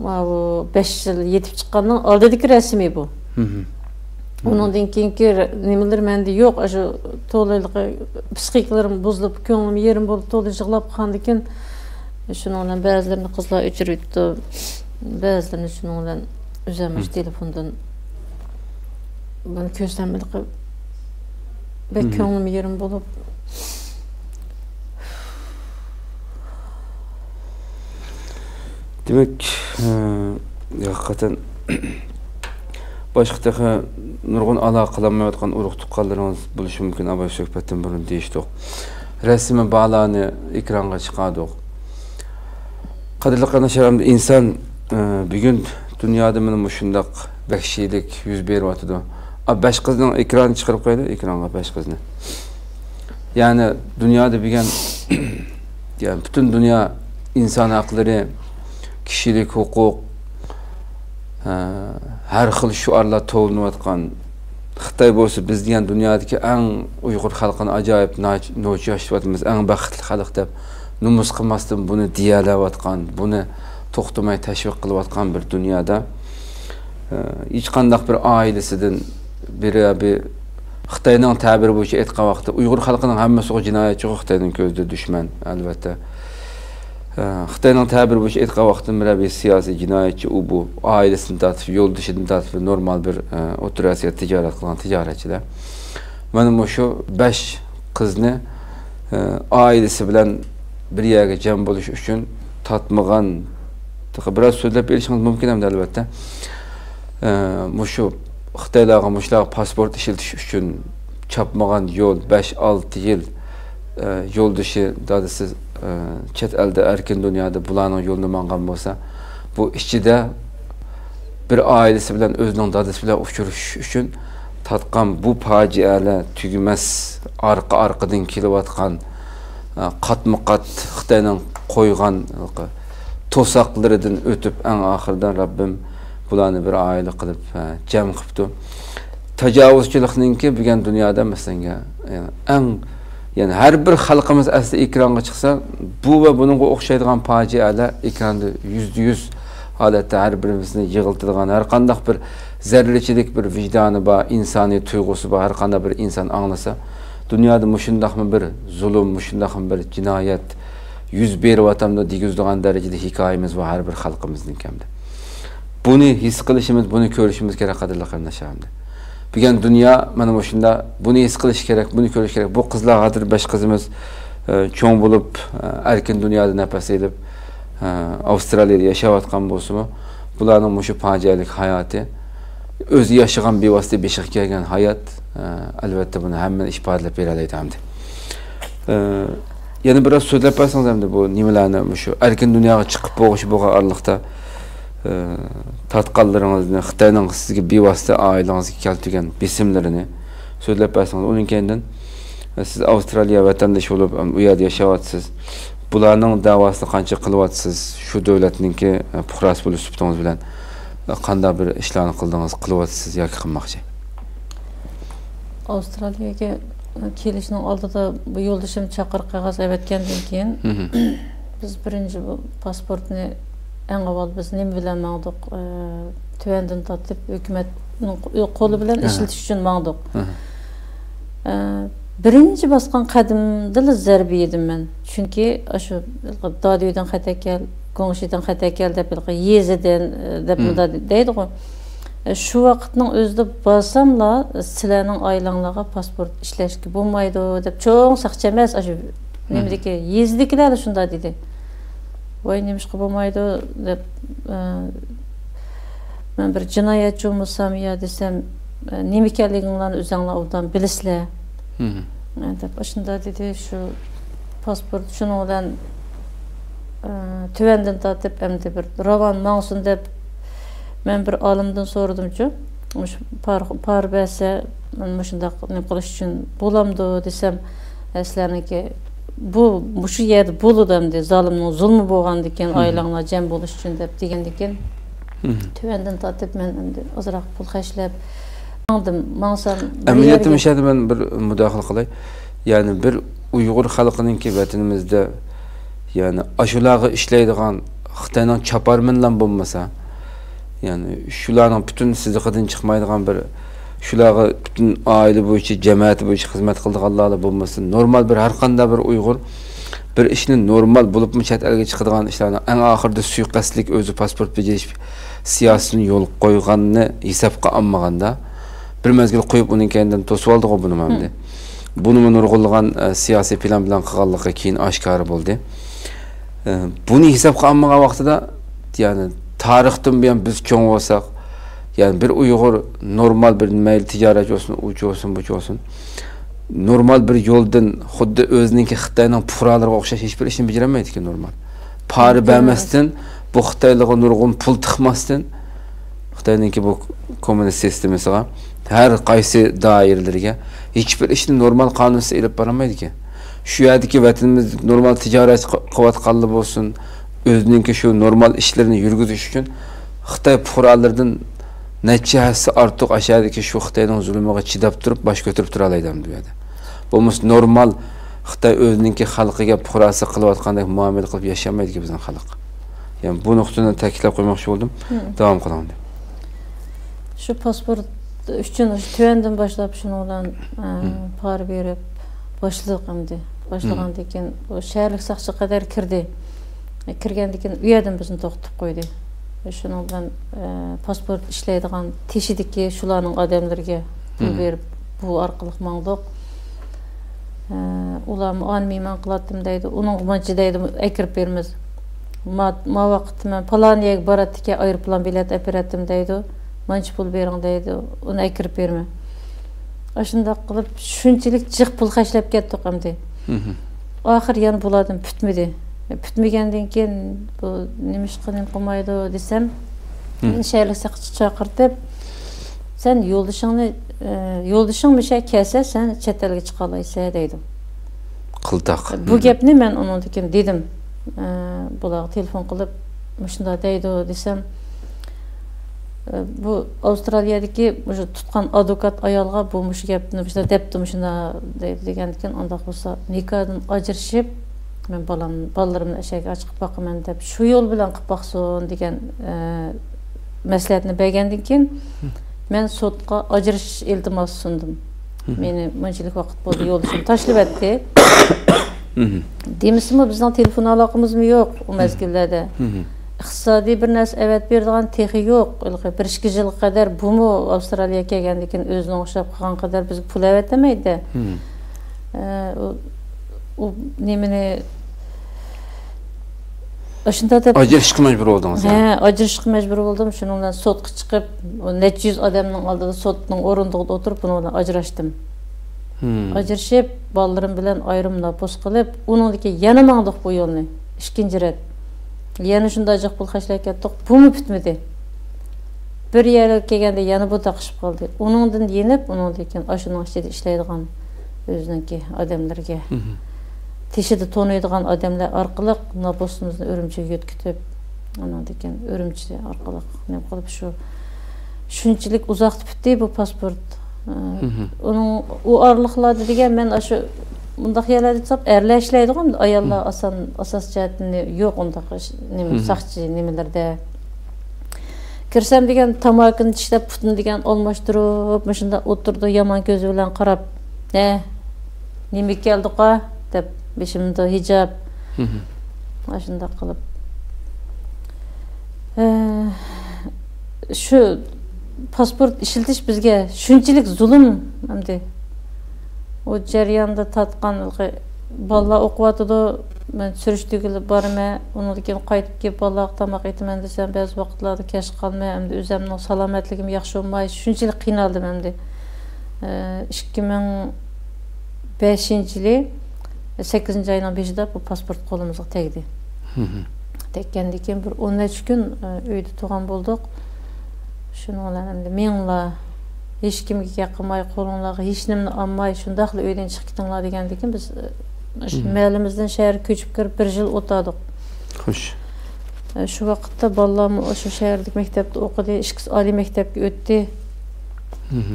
ماۋۇ بەش يىل يېتىپ چىققاننىڭ ئالدىدىكى رەسىمى بۇ. ئۇنىڭدىن كېيىنكى رە-، نېمىلىرى مەندە يوق. ئاشۇ تولا ھېلىقى پىسخىكىلىرىم بۇزۇلۇپ، كۆڭلۈم يېرىم بولۇپ، تولا يىغلاپ قالغاندىكىن، شۇنىڭ بىلەن بەزىلىرىنى قىزلار ئۆچۈرۈۋېتىپتۇ، بەزىلىرىنى شۇنىڭ بىلەن ئۈزەلمەش تېلېفوندىن. بۇنى كۆرسەم ھېلىقى بەك كۆڭلۈم يېرىم بولۇپ. دېمەك، ئە، ھەقىقەتەن باشقا تېخى نۇرغۇن ئالاقە قىلالمايۋاتقان ئۇرۇق-تۇغقانلىرىڭىز بولۇشى مۇمكىن، ئاباي سۆھبەتتىن بۇرۇن دېيىشتۇق. رەسىمى بارلارنى ئېكرانغا چىقاردۇق. قەدىرلىك قېرىنداشلار، ئەمدى ئىنسان، ئە، بۈگۈن دۇنيادا مانا مۇشۇنداق ۋەھشىيلىك يۈز بېرىۋاتىدۇ. ئا، بەش قىزنىڭ ئېكرانىنى چىقىرىپ قويايلى، ئېكرانغا بەش قىزنى. يەنى دۇنيادا بۈگۈن، يەنى پۈتۈن دۇنيا ئىنسان ھەقلىرى، كىشىلىك ھوقۇق، ھە، ھەر خىل شوئارلار توۋلىنىۋاتقان. خىتاي بولسا بىز دېگەن دۇنيادىكى ئەڭ ئۇيغۇر خەلقىنى ئاجايىپ ناچ-، نوچى ياشىتىۋاتىمىز، ئەڭ بەختلىك خەلق دەپ نومۇس قىلماستىن بۇنى دېيەلەۋاتقان، بۇنى توختىماي تەشۋىق قىلىۋاتقان بىر دۇنيادا، ھە، ھېچقانداق بىر ئائىلىسىدىن بىرى، بىر خىتاينىڭ تەبىرى بويىچە ئېيتقان ۋاقىتتا، ئۇيغۇر خەلقىنىڭ ھەممىسىغۇ جىنايەتچىغۇ، خىتاينىڭ كۆزىدە دۈشمەن، ئەلۋەتتە. ئە، خىتاينىڭ تەبىرى بويىچە ئېيتقان ۋاقىتتا، بىرەر بىر سىياسىي جىنايەتچى ئۇ، بۇ، ئائىلىسىدىن تارتىپ، يولدىشىدىن تارتىپ، نورمال بىر، ئە، ئوتتۇرا ئاسىيادا تىجارەت قىلغان تىجارەتچىلەر. مانا مۇشۇ بەش قىزنى، ئە، ئائىلىسى بىلەن بىر يەرگە جەم بولۇش ئۈچۈن تارتمىغان، تېخى بىراز سۆزلەپ بېرىشىڭىز مۇمكىن ئەمدى، ئەلۋەتتە. ئە، مۇشۇ خىتايلارغا مۇشۇلارغا پاسپورت ئىشلىتىش ئۈچۈن چاپمىغان يول، بەش، ئالتە يىل، ئە، يولدىشى، دادىسى، ئە، چەت ئەلدە، ئەركىن دۇنيادا بۇلارنىڭ يولىنى ماڭغان بولسا، بۇ ئىچىدە بىر ئائىلىسى بىلەن، ئۆزىنىڭ دادىسى بىلەن ئۇچرىشىش ئۈچۈن تارتقان بۇ پاجىئەلەر تۈگىمەس، ئارقا-ئارقىدىن كېلىۋاتقان، ئە، قاتمۇ قات خىتاينىڭ قويغان توساقلىرىدىن ئۆتۈپ، ئەڭ ئاخىرىدا رەببىم بۇلارنى بىر ئائىلە قىلىپ، ئە، جەم قىپتۇ. تاجاۋۇزچىلىقنىڭكى بۈگۈن دۇنيادا، مەسىلەن، يەنى ئەڭ، يەنى ھەر بىر خەلقىمىز ئەسلى ئېكرانغا چىقسا، بۇ ۋە بۇنىڭغا ئوخشايدىغان پاجىئەلەر ئېكراندا يۈزدە يۈز ھالەتتە ھەر بىرىمىزنى يىغلىتىدىغان، ھەر قانداق بىر زەررىچىلىك، بىر ۋىجدانى بار، ئىنسانىي تۇيغۇسى بار، ھەر قانداق بىر ئىنسان ئاڭلىسا، دۇنيادا مۇشۇنداقمۇ بىر زۇلۇم، مۇشۇنداقمۇ بىر جىنايەت يۈز بېرىۋاتامدۇ دېگۈزىدىغان دەرىجىدە ھېكايىمىز بار ھەر بىر خەلقىمىزنىڭكى ئەمدى. بۇنى ھېس قىلىشىمىز، بۇنى كۆرۈشىمىز كېرەك، قەدىرلىك قېرىنداشلار ئەمدى. بۈگۈن دۇنيا مانا مۇشۇنداق، بۇنى ھېس قىلىش كېرەك، بۇنى كۆرۈش كېرەك. بۇ قىزلار ھازىر بەش قىزىمىز، ئە، چوڭ بولۇپ، ئە، ئەركىن دۇنيادا نەپەس ئېلىپ، ئە، ئاۋسترالىيەدە ياشاۋاتقان بولسىمۇ، بۇلارنىڭ مۇشۇ پاجىئەلىك ھاياتى، ئۆزى ياشىغان بىۋاسىتە بېشىغا كەلگەن ھايات، ئە، ئەلۋەتتە بۇنى ھەممىنى ئىپادىلەپ بېرەلەيدۇ ئەمدى. ئە، يەنە بىراز سۆزلەپ بەرسىڭىز ئەمدى بۇ نېمىلەرنى، مۇشۇ ئەركىن دۇنياغا چىقىپ بولغۇچە بولغان ئارىلىقتا، ئە، تارتقانلىرىڭىزنى، خىتاينىڭ سىزگە بىۋاسىتە ئائىلىڭىزگە كەلتۈرگەن بېسىملىرىنى سۆزلەپ بەرسىڭىز. ئۇنىڭ كەينىدىن، ئە، سىز ئاۋسترالىيە ۋەتەندىشى بولۇپ، ئەم، ئۇ يەردە ياشاۋاتىسىز. بۇلارنىڭ دەۋاسىنى قانچە قىلىۋاتىسىز؟ شۇ دۆلەتنىڭكى، ئە، پۇقراسى بولۇش سۈپىتىڭىز بىلەن، ئە، قانداق بىر ئىشلارنى قىلدىڭىز، قىلىۋاتىسىز ياكى قىلماقچى؟ ئاۋسترالىيەگە كېلىشنىڭ ئالدىدا بۇ يولدىشىم چاقىرىق قەغەز ئەۋەتكەندىن كېيىن، بىز بىرىنچى بۇ پاسپورتنى ئەڭ ئاۋۋال بىز نېمە بىلەن ماڭدۇق؟ ئى، تۆۋەندىن تارتىپ ھۆكۈمەتنىڭ قولى بىلەن ئىشلىتىش ئۈچۈن ماڭدۇق. ئى، بىرىنچى باسقان قەدىمدىلا زەربە يېدىم مەن. چۈنكى ئاشۇ دادۈيدىن خەت ئەكەل، گۇڭشىدىن خەت ئەكەل دەپ، ھېلىقى يېزىدىن، ئى، دەپ مۇنداق دەيدىغۇ. ئى، شۇ ۋاقىتنىڭ ئۆزىدە بارساملا، سىلەرنىڭ ئائىلەڭلارغا پاسپورت ئىشلەشكە بولمايدۇ دەپ، چوڭ ساقچى ئەمەس، ئاشۇ نېمىدىكى، يېزىدىكىلەرلا شۇنداق دېدى. ۋاي، نېمىشقا بولمايدۇ دەپ، ئى، مەن بىر جىنايەتچى بولمىسام يا دېسەم، ئى، نېمە ئىكەنلىكىڭلارنى ئۆزۈڭلار ئوبدان بىلىسىلەر. ئى، دەپ ئاشۇنداق دېدى. شۇ پاسپورت شۇنىڭ بىلەن، ئى، تۆۋەندىن تارتىپ ئەمدى بىر راۋان ماڭسۇن دەپ، مەن بىر ئالىمدىن سورىدىمچۇ، مۇشۇ پار-، پارا بەرسە، مەن مۇشۇنداق نېمە قىلىش ئۈچۈن بولامدۇ دېسەم، ئە، سىلەرنىڭكى بۇ، مۇشۇ يەردە بولىدۇ ئەمدى، زالىمنىڭ زۇلمى بولغاندىكىن، ئائىلەڭلار جەم بولۇش ئۈچۈن دەپ دېگەندىكىن، تۆۋەندىن تارتىپ مەن ئەمدى ئازراق پۇل خەجلەپ ماڭدىم. ماڭسام بىر ئەمەلىيەتتە يەرگە مۇشۇ يەردە مەن بىر مۇداخىلە قىلاي. يەنى بىر ئۇيغۇر خەلقىنىڭكى ۋەتىنىمىزدە، يەنى ئاشۇلارغا ئىشلەيدىغان خىتاينىڭ چاپارمىنىلا بولمىسا، يەنى شۇلارنىڭ پۈتۈن سىزىقىدىن چىقمايدىغان بىر، شۇلارغا پۈتۈن ئائىلە بويىچە، جەمەتى بويىچە خىزمەت قىلىدىغانلارلا بولمىسا، نورمال بىر، ھەر قانداق بىر ئۇيغۇر بىر ئىشنى نورمال بولۇپمۇ چەت ئەلگە چىقىدىغان ئىشلارنى ئەڭ ئاخىرىدا سۇيىقەستلىك ئۆزى پاسپورت بېجىرىش سىياسىتىنى يولغا قويغاننى ھېسابقا ئالمىغاندا، بىر مەزگىل قويۇپ ئۇنىڭ كەينىدىن توسۇۋالدىغۇ بۇنىمۇ ئەمدى. بۇنىمۇ نۇرغۇنلىغان، ئە، سىياسىي پىلان بىلەن قىلغانلىقى كېيىن ئاشكارا بولدى. ئە، بۇنى ھېسابقا ئالمىغان ۋاقتىدا، يەنى تارىختىن بۇيان بىز چوڭ بولساق، يەنى بىر ئۇيغۇر نورمال بىر، مەيلى تىجارەتچى بولسۇن، ئۇچى بولسۇن، بۇچى بولسۇن، نورمال بىر يولدىن خۇددى ئۆزىنىڭكى خىتاينىڭ پۇقرالىرىغا ئوخشاش ھېچبىر ئىشنى بېجىرەلمەيدىكەن نورمال. پارا بەرمەستىن، بۇ خىتايلارغا نۇرغۇن پۇل تىقماستىن، خىتاينىڭكى بۇ كوممۇنىست سىستېمىسىغا ھەر قايسى دائىرىلىرىگە ھېچبىر ئىشنى نورمال قانۇنسىز ئېلىپ بارالمايدىكەن. شۇ يەردىكى ۋەتىنىمىزدە نورمال تىجارەت قىلىۋاتقانلار بولسۇن، ئۆزىنىڭكى شۇ نورمال ئىشلىرىنى يۈرگۈزۈش ئۈچۈن خىتاي پۇقرالىرىدىن نەچچە ھەسسە ئارتۇق ئاشۇ يەردىكى شۇ خىتاينىڭ زۇلمىغا چىداپ تۇرۇپ باش كۆتۈرۈپ تۇرالايدۇ ئەمدى بۇ يەردە. بولمىسا نورمال خىتاي ئۆزىنىڭكى خەلقىگە، پۇقراسىغا قىلىۋاتقاندەك مۇئامىلە قىلىپ ياشىيالمايدىكەن بىزنىڭ خەلق. يەنى بۇ نۇقتىنى تەكىتلەپ قويماقچى بولدۇم. داۋام قىلىڭ. شۇ پاسپورت ئۈچۈن شۇ تۆۋەندىن باشلاپ شۇنىڭ بىلەن، ئە، پارا بېرىپ باشلىدۇق ئەمدى. باشلىغاندىن كېيىن بۇ شەھەرلىك ساقچى قەدەر كىردى. كىرگەندىن كېيىن ئۇ يەردىن بىزنى توختىتىپ قويدى. شۇنىڭ بىلەن، ئە، پاسپورت ئىشلەيدىغان تېشىدىكى شۇلارنىڭ ئادەملىرىگە پۇل بېرىپ، بۇ ئارقىلىق ماڭدۇق. ئە، ئۇلارمۇ ئانى مېھمان قىلاتتىم دەيدۇ. ئۇنىڭغا مانچە دەيدۇ، ئەكىرىپ بېرىمىز. ما، ما ۋاقىتتا مەن پالان يەرگە باراتتىكەن، ئايروپىلان بېلەت ئەپىرەتتىم دەيدۇ. مانچە پۇل بېرىڭ دەيدۇ. ئۇنى ئەكىرىپ بېرىمەن. ئاشۇنداق قىلىپ شۇنچىلىك جىق پۇل خەجلەپ كەتتۇق ئەمدى. ئاخىر يەنە بۇلاردىن پۈتمىدى. پۈتمىگەندىن كېيىن بۇ نېمىشقا نېمە قىلمايدۇ دېسەم، مېنى شەھەرلىك ساقچى چاقىرتىپ، سەن يولدىشىڭنى، ئە، يولدىشىڭ مۇشۇ يەرگە كەلسە، سەن چەت ئەلگە چىقالايسەن دەيدۇ. قىلتاق. بۇ گەپنى مەن ئۇنىڭدىن كېيىن دېدىم. ئە، بۇلارغا تېلېفون قىلىپ، مۇشۇنداق دەيدۇ دېسەم، ئە، بۇ ئاۋسترالىيەدىكى مۇشۇ تۇتقان ئادۋوكات ئايالغا بۇ مۇشۇ گەپنى مۇشۇنداق دەپتۇ، مۇشۇنداق دەيدۇ دېگەندىكىن، ئانداق بولسا نىكاھدىن ئاجرىشىپ، مەن بالام، بالىلىرىمنى ئەشەگە ئاچىقىپ باقىمەن دەپ، شۇ يول بىلەن قىلىپ باقسۇن دېگەن، ئە، مەسلىھەتنى بەرگەندىن كېيىن، مەن سوتقا ئاجرىشىش ئىلتىماسى سۇندۇم. مېنى مۇنچىلىك ۋاقىت بولدى، يولدىشىم تاشلىۋەتتى. دېمىسىمۇ، بىزنىڭ تېلېفون ئالاقىمىزمۇ يوق ئۇ مەزگىللەردە. ئىقتىسادىي بىر نەرسە ئەۋەتىپ بېرىدىغان تېخى يوق. ھېلىقى بىر ئىككى يىلغا قەدەر بۇمۇ ئاۋسترالىيەگە كەلگەندىن كېيىن ئۆزىنىڭ ئوخشاپ قالغان قەدەر بىزگە پۇل ئەۋەتەلمەيدۇ. ئە، ئۇ، ئۇ نېمىنى، ئاشۇنداق دەپ ئاجرىشىشقا مەجبۇر بولدىڭىز، ھە، يەنى؟ ئاجرىشىشقا مەجبۇر بولدۇم. شۇنىڭ بىلەن سوتقا چىقىپ، نەچچە يۈز ئادەمنىڭ ئالدىدا سوتنىڭ ئورۇندۇقىدا ئولتۇرۇپ، بۇنىڭ بىلەن ئاجراشتىم. ئاجرىشىپ، بالىلىرىم بىلەن ئايرىم نوپۇس قىلىپ، ئۇنىڭدىن كېيىن يەنە ماڭدۇق بۇ يولنى ئىككىنچى رەت. يەنە شۇنداق جىق پۇل خەجلەپ كەتتۇق. بۇمۇ پۈتمىدى. بىر يەرگە كەلگەندە يەنە بۇ تاقىشىپ قالدى. ئۇنىڭدىن يېنىپ، ئۇنىڭدىن كېيىن ئاشۇنىڭ ئىچىدە ئىشلەيدىغان ئۆزىنىڭكى ئادەملىرىگە، تېشىدا تونۇيدىغان ئادەملەر ئارقىلىق نوپۇسىمىزنى ئۈرۈمچىگە يۆتكىتىپ، ئۇنىڭدىن كېيىن ئۈرۈمچى ئارقىلىق نېمە قىلىپ، شۇ شۇنچىلىك ئۇزاقتا پۈتتى بۇ پاسپورت. ئۇنىڭ، ئۇ ئارىلىقلاردا دېگەن، مەن ئاشۇ مۇنداق يەرلەردە تۇتسام، ئەرلەر ئىشلەيدىغۇ، ئاياللار ئاسان، ئاساس جەھەتتىن يوق ئۇنداق ئىش، نېمە، ساقچى نېمىلىرىدە. كىرسەم دېگەن، تاماكىنى چىشلەپ، پۇتىنى دېگەن ئالماشتۇرۇپ، مۇشۇنداق ئولتۇرىدۇ، يامان كۆزى بىلەن قاراپ. ھە، نېمىگە كەلدۇقا؟ دەپ، بېشىمدا ھىجاب. ئاشۇنداق قىلىپ. ئە، شۇ پاسپورت ئىشلىتىش بىزگە شۇنچىلىك زۇلۇم ئەمدى. ئۇ جەرياندا تارتقان، بالىلار ئوقۇۋاتىدۇ، مەن سۈرۈشتە بارىمەن، ئۇنىڭدىن كېيىن قايتىپ كېلىپ بالىلارغا تاماق ئېتىمەن دېسەم، بەزى ۋاقىتلاردا كەچ قالىمەن، ئەمدى ئۆزەمنىڭ سالامەتلىكىم ياخشى بولماي، شۇنچىلىك قىينالدىم ئەمدى. ئە، ئىككى مىڭ بەشىنچى يىلى، سەككىزىنچى ئاينىڭ بېشىدا بۇ پاسپورت قولىمىزغا تەگدى. تەگكەندىن كېيىن بىر ئون نەچچە كۈن، ئە، ئۆيدە تۇرغان بولدۇق. شۇنىڭ بىلەن ئەمدى مېڭىڭلار، ھېچكىمگە گەپ قىلماي، قولۇڭلارغا ھېچنېمىنى ئالماي، شۇنداقلا ئۆيدىن چىقىپ كېتىڭلار دېگەندىن كېيىن بىز، ئە، شۇ مەھەللىمىزدىن شەھەرگە كۆچۈپ كىرىپ بىر يىل ئولتۇردۇق. خوش. ئە، شۇ ۋاقىتتا بالىلارمۇ شۇ شەھەردىكى مەكتەپتە ئوقۇدى، ئىككىسى ئالىي مەكتەپكە ئۆتتى.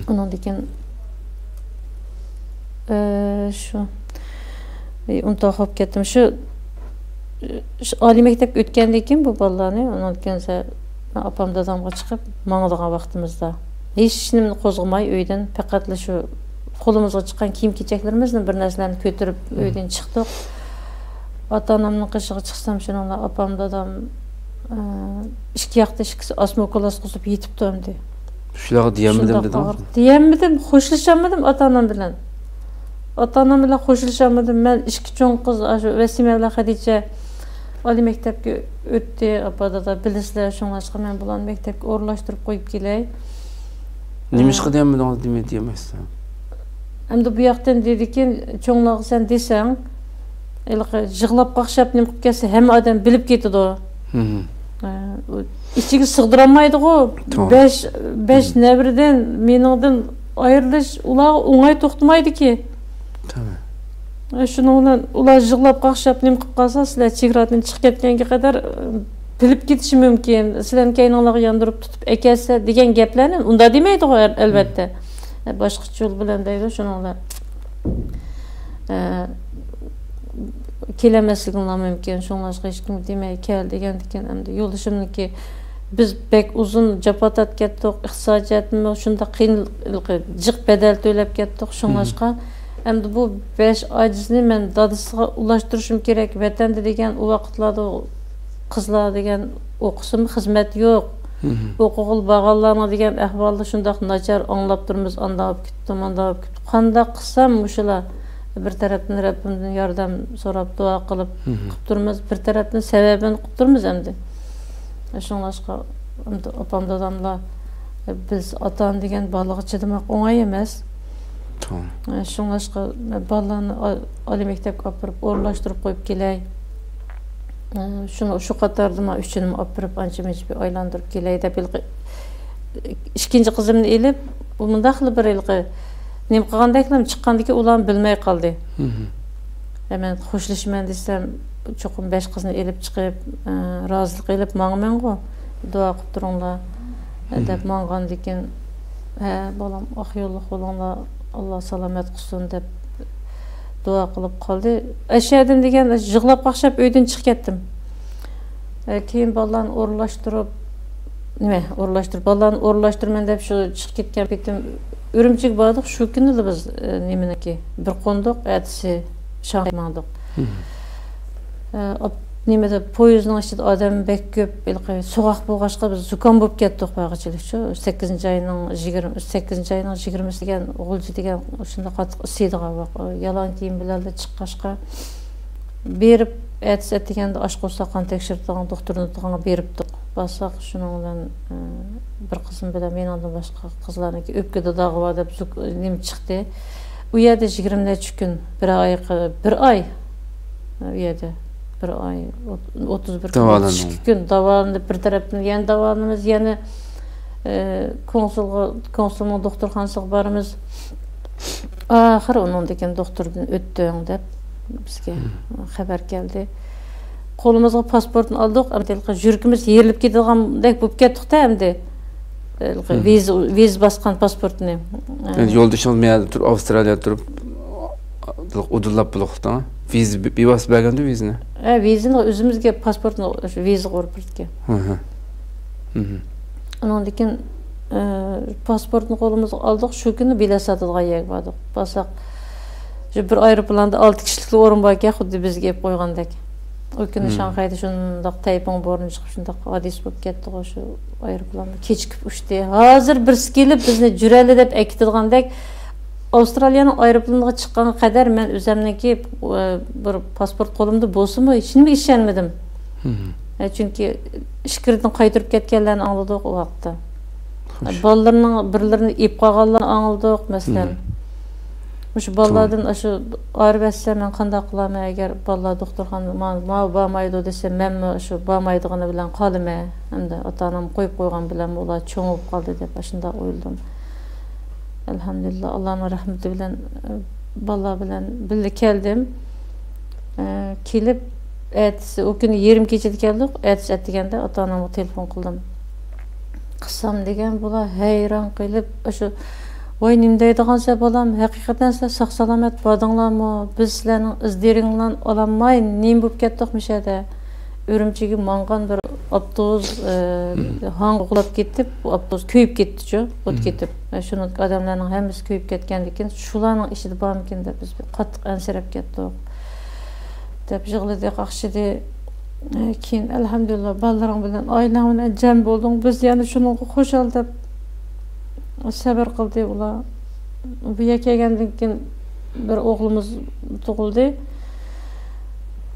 ئۇنىڭدىن كېيىن، ئە، شۇ، ئۇنتۇپ قالىپ كەتتىم. شۇ، شۇ ئالىي مەكتەپكە ئۆتكەندىن كېيىن بۇ بالىلارنى، ئۇنىڭدىن كېيىن سە-، مەن ئاپام دادامغا چىقىپ ماڭىدىغان ۋاقتىمىزدا، ھېچ نېمىنى قوزغىماي ئۆيدىن، پەقەتلا شۇ قولىمىزغا چىققان كىيىم-كېچەكلىرىمىزنى بىر نەرسىلەرنى كۆتۈرۈپ ئۆيدىن چىقتۇق. ئاتا-ئانامنىڭ قېشىغا چىقسام، شۇنىڭلا ئاپام، دادام، ئە، ئىككى ياقتا ئىككىسى ئاسما كولاس قىلىپ يېتىپتۇ ئەمدى. شۇلارغا دېيەلمىدىم شۇنداق دېدىڭىزمۇ؟ ئاغرىق. دېيەلمىدىم، خوشلىشالمىدىم ئاتا-ئانام بىلەن. ئاتا-ئانام بىلەن خوشلىشالمىدىم. مەن ئىككى چوڭ قىز، ئاشۇ ۋەسىمە بىلەن خەدىچە ئالىي مەكتەپكە ئۆتتى. ئاپا، دادا بىلىسىلەر، شۇڭلاشقا مەن بۇلارنى مەكتەپكە ئورۇنلاشتۇرۇپ قويۇپ كېلەي. نېمىشقا دېيەلمىدىڭىز، دېمەي دېيەلمەيسىز؟ ئەمدى بۇ ياقتىن دېدىكىن، چوڭلارغا سەن دېسەڭ، ھېلىقى يىغلاپ قاقشاپ نېمە قىلىپ كەتسە، ھەممە ئادەم بىلىپ كېتىدۇ. ئە، ئۇ ئىچىگە سىغدۇرالمايدىغۇ. توغرا. بەش، بەش نەۋرىدىن، مېنىڭدىن ئايرىلىش ئۇلارغا ئوڭاي توختىمايدىكى. ئە، شۇنىڭ بىلەن ئۇلار يىغلاپ قاقشاپ نېمە قىلىپ قالسا، سىلەر چېگرادىن چىقىپ كەتكەنگە قەدەر، ئە، بىلىپ كېتىشى مۇمكىن، سىلەرنى كەينىڭلارغا ياندۇرۇپ تۇتۇپ ئەكەتسە دېگەن گەپلەرنى ئۇنداق دېمەيدىغۇ، ئەل-، ئەلۋەتتە. ئە، باشقىچە يول بىلەن دەيدۇ، شۇنىڭ بىلەن، ئە، كېلەلمەسلىكىڭلار مۇمكىن، شۇڭلاشقا ھېچكىمگە دېمەي كەل دېگەندىكىن، ئەمدى يولدىشىمنىڭكى، بىز بەك ئۇزۇن جاپا تارتىپ كەتتۇق، ئىقتىسادىي جەھەتتىنمۇ شۇنداق قىيىن، جىق بەدەل تۆلەپ كەتتۇق، شۇڭلاشقا ئەمدى بۇ بەش ئاجىزنى مەن دادىسىغا ئۇلاشتۇرۇشۇم كېرەك. ۋەتەندە دېگەن ئۇ ۋاقىتلاردا قىزلار دېگەن ئوقۇسىمۇ خىزمەت يوق. ئوقۇغىلى بارغانلارنىڭ دېگەن ئەھۋالى شۇنداق ناچار ئاڭلاپ تۇرىمىز، ئانداق بولۇپ كېتىپتۇ، مۇنداق بولۇپ كېتىپتۇ. قانداق قىلسام مۇشۇلا بىر تەرەپتىن رەببىمدىن ياردەم سوراپ، دۇئا قىلىپ، قىلىپ تۇرىمىز. بىر تەرەپتىن سەۋەبىنى قىلىپ تۇرىمىز ئەمدى. شۇڭلاشقا ئەمدى ئاپام، داداملار، بىز ئاتا-ئانا دېگەن بالىغا چىدىماق ئوڭاي ئەمەس. توغرا. شۇڭلاشقا بالىلارنى ئا-، ئالىي مەكتەپكە ئاپىرىپ ئورۇنلاشتۇرۇپ قويۇپ كېلەي. شۇنى، شۇ قاتاردا مانا ئۈچىنىمۇ ئاپىرىپ، ئانچە-مۇنچە بىر ئايلاندۇرۇپ كېلەي دەپ، ھېلىقى ئىككىنچى قىزىمنى ئېلىپ، بۇ مۇنداقلا بىر ھېلىقى نېمە قىلغاندەكلا چىققاندىكىن ئۇلارمۇ بىلمەي قالدى. ھە، مەن خوشلىشىمەن دېسەم، چوقۇم بەش قىزنى ئېلىپ چىقىپ، ئە، رازىلىق ئېلىپ ماڭىمەنغۇ، دۇئا قىلىپ تۇرۇڭلار، دەپ ماڭغاندىكىن، ھە، بالام، ئاق يوللۇق بولۇڭلار، ئاللا سالامەت قىلسۇن، دەپ دۇئا قىلىپ قالدى. ئەشەدىن دېگەن يىغلاپ قاقشاپ ئۆيدىن چىقىپ كەتتىم. ئە، كېيىن بالىلارنى ئورۇنلاشتۇرۇپ، نېمە، ئورۇنلاشتۇرۇپ، بالىلارنى ئورۇنلاشتۇرىمەن دەپ شۇ چىقىپ كەتكەن پېتىم ئۈرۈمچىگە باردۇق. شۇ كۈنىلا بىز، ئە، نېمىنىڭكى، بىر قوندۇق، ئەتىسى شاڭخەي ماڭدۇق. ئە، ئاپ-، نېمىدە، پويىزنىڭ ئىچىدە ئادەم بەك كۆپ، ھېلىقى سوغۇق بولغاچقا، بىز زۇكام بولۇپ كەتتۇق بارغۇچىلىك شۇ. سەككىزىنچى ئاينىڭ يىگىرمە، سەككىزىنچى ئاينىڭ يىگىرمىسى دېگەن، غۇلجا دېگەن شۇنداق قاتتىق ئىسسىيدىغان ۋاق-، يالاڭ كىيىم بىلەن چىققاچقا، بېرىپ، ئەتىسى ئەتىگەندە ئاچ قورساق قان تەكشۈرىدىغان دوختۇرنىڭ بىلەن بېرىپتۇق. بارساق، شۇنىڭ بىلەن، ئە، بىر قىزىم بىلەن مېنىڭدىن باشقا قىزلارنىڭكى ئۆپكە دۇداغى بار دەپ زۇك-، نېمە چىقتى. ئۇ يەردە يىگىرمىلەر چۈشكۈن، بىر ئايغا، بىر ئاي. ئۇ يەردە بىر ئاي، ئوت-، ئوتتۇز بىر كۈن، داۋالاندىڭ. ئوتتۇز ئىككى كۈن داۋالاندى. بىر تەرەپتىن يەنە داۋالىنىمىز، يەنە، ئە، كونسۇلغا، كونسۇلنىڭ دوختۇرخانىسىغا بارىمىز. ئاخىرى ئۇنىڭدىن كېيىن دوختۇردىن ئۆتتۈڭ دەپ بىزگە خەۋەر كەلدى. قولىمىزغا پاسپورتنى ئالدۇق، ئەمدى يۈرىكىمىز يېرىلىپ كېتىدىغاندەك بولۇپ كەتتۇق-تە ئەمدى. ھېلىقى ۋىزا، ۋىزا باسقان پاسپورتنى. يولدىشىڭىز مۇ يەردە تۇرۇپ، ئاۋسترالىيەدە تۇرۇپ، ئۇدۇللاپ بولۇپتۇ. ۋىزا بىۋاسىتە بەرگەندۇ ۋىزىنى؟ ھە، ۋىزىنى ئۆزىمىزگە، پاسپورتنى ۋىزىغا ئۇرۇپ بەرگەن. ئۇنىڭدىن كېيىن، ئە، پاسپورتنى قولىمىزغا ئالدۇق، شۇ كۈنى بېلەت ساتىدىغان يەرگە باردۇق. بارساق، شۇ بىر ئايروپىلاندا ئالتە كىشىلىكلا ئورۇن باركەن، خۇددى بىزگە ئېلىپ قويغاندەك. ئۇ كۈنى شاڭخەيدە شۇنداق تەيپۇڭ بورىنى چىقىپ، شۇنداق ھادىسە بولۇپ كەتتىغۇ، شۇ ئايروپىلاندا كېچىكىپ ئۇچتى. ھازىر بىرسى كېلىپ، بىزنى جۈرەلى دەپ ئەكېتىدىغاندەك. ئاۋسترالىيەنىڭ ئايروپىلانىغا چىققانغا قەدەر مەن ئۆزەمنىڭكى، ئە، بىر پاسپورت قولۇمدا بولسىمۇ، ھېچنېمىگە ئىشەنمىدىم. ئە، چۈنكى ئىچكىرىدىن قايتۇرۇپ كەتكەنلەرنى ئاڭلىدۇق ئۇ ۋاقىتتا. خوش. بالىلىرىنىڭ، بىرلىرىنى ئېلىپ قالغانلارنى ئاڭلىدۇق، مەسىلەن. مۇشۇ بالىلاردىن ئاشۇ ئايرىۋەتسە مەن قانداق قىلارمەن؟ ئەگەر بالىلار دوختۇرخانىدا ما-، ماۋۇ بارمايدۇ دېسە، مەنمۇ شۇ بارمايدىغىنى بىلەن قالىمەن. ئەمدى ئاتا-ئانام قويۇپ قويغان بىلەن ئۇلار چوڭ بولۇپ قالدى دەپ ئاشۇنداق ئويلىدىم. ئەلھەمدۇلىللا، ئاللانىڭ رەھمىتى بىلەن، ئە، بالىلار بىلەن بىللە كەلدىم. ئە، كېلىپ، ئەتىسى، ئۇ كۈنى يېرىم كېچىدە كەلدۇق. ئەتىسى ئەتىگەندە ئاتا-ئانامغا تېلېفون قىلدىم. قىلسام دېگەن، بۇلار ھەيران قېلىپ، ئاشۇ، ۋاي، نېمە دەيدىغانسەن بالام، ھەقىقەتەن سىلەر ساق-سالامەت باردىڭلارمۇ؟ بىز سىلەرنىڭ ئىز-دېرىكىڭلارنى ئالالماي، نېمە بولۇپ كەتتۇق مۇشۇ يەردە؟ ئۈرۈمچىگە ماڭغان بىر ئاپتوبۇس، ئە، ھاڭغا قۇلاپ كېتىپ، ئاپتوبۇس كۆيۈپ كېتىپتىچۇ، ئوت كېتىپ. ئە، شۇنىڭدىكى ئادەملەرنىڭ ھەممىسى كۆيۈپ كەتكەندىكىن، شۇلارنىڭ ئىچىدە بارمىكىن دەپ بىز قاتتىق ئەنسىرەپ كەتتۇق. دەپ يىغلىدى، قاقشىدى. ئە، كېيىن، ئەلھەمدۇلىللا، بالىلىرىڭ بىلەن، ئائىلەڭ بىلەن جەم بولدۇڭ. بىز يەنە شۇنىڭغا خۇشال دەپ سەۋر قىلدى ئۇلار. بۇ يەرگە كەلگەندىن كېيىن بىر ئوغلىمىز تۇغۇلدى.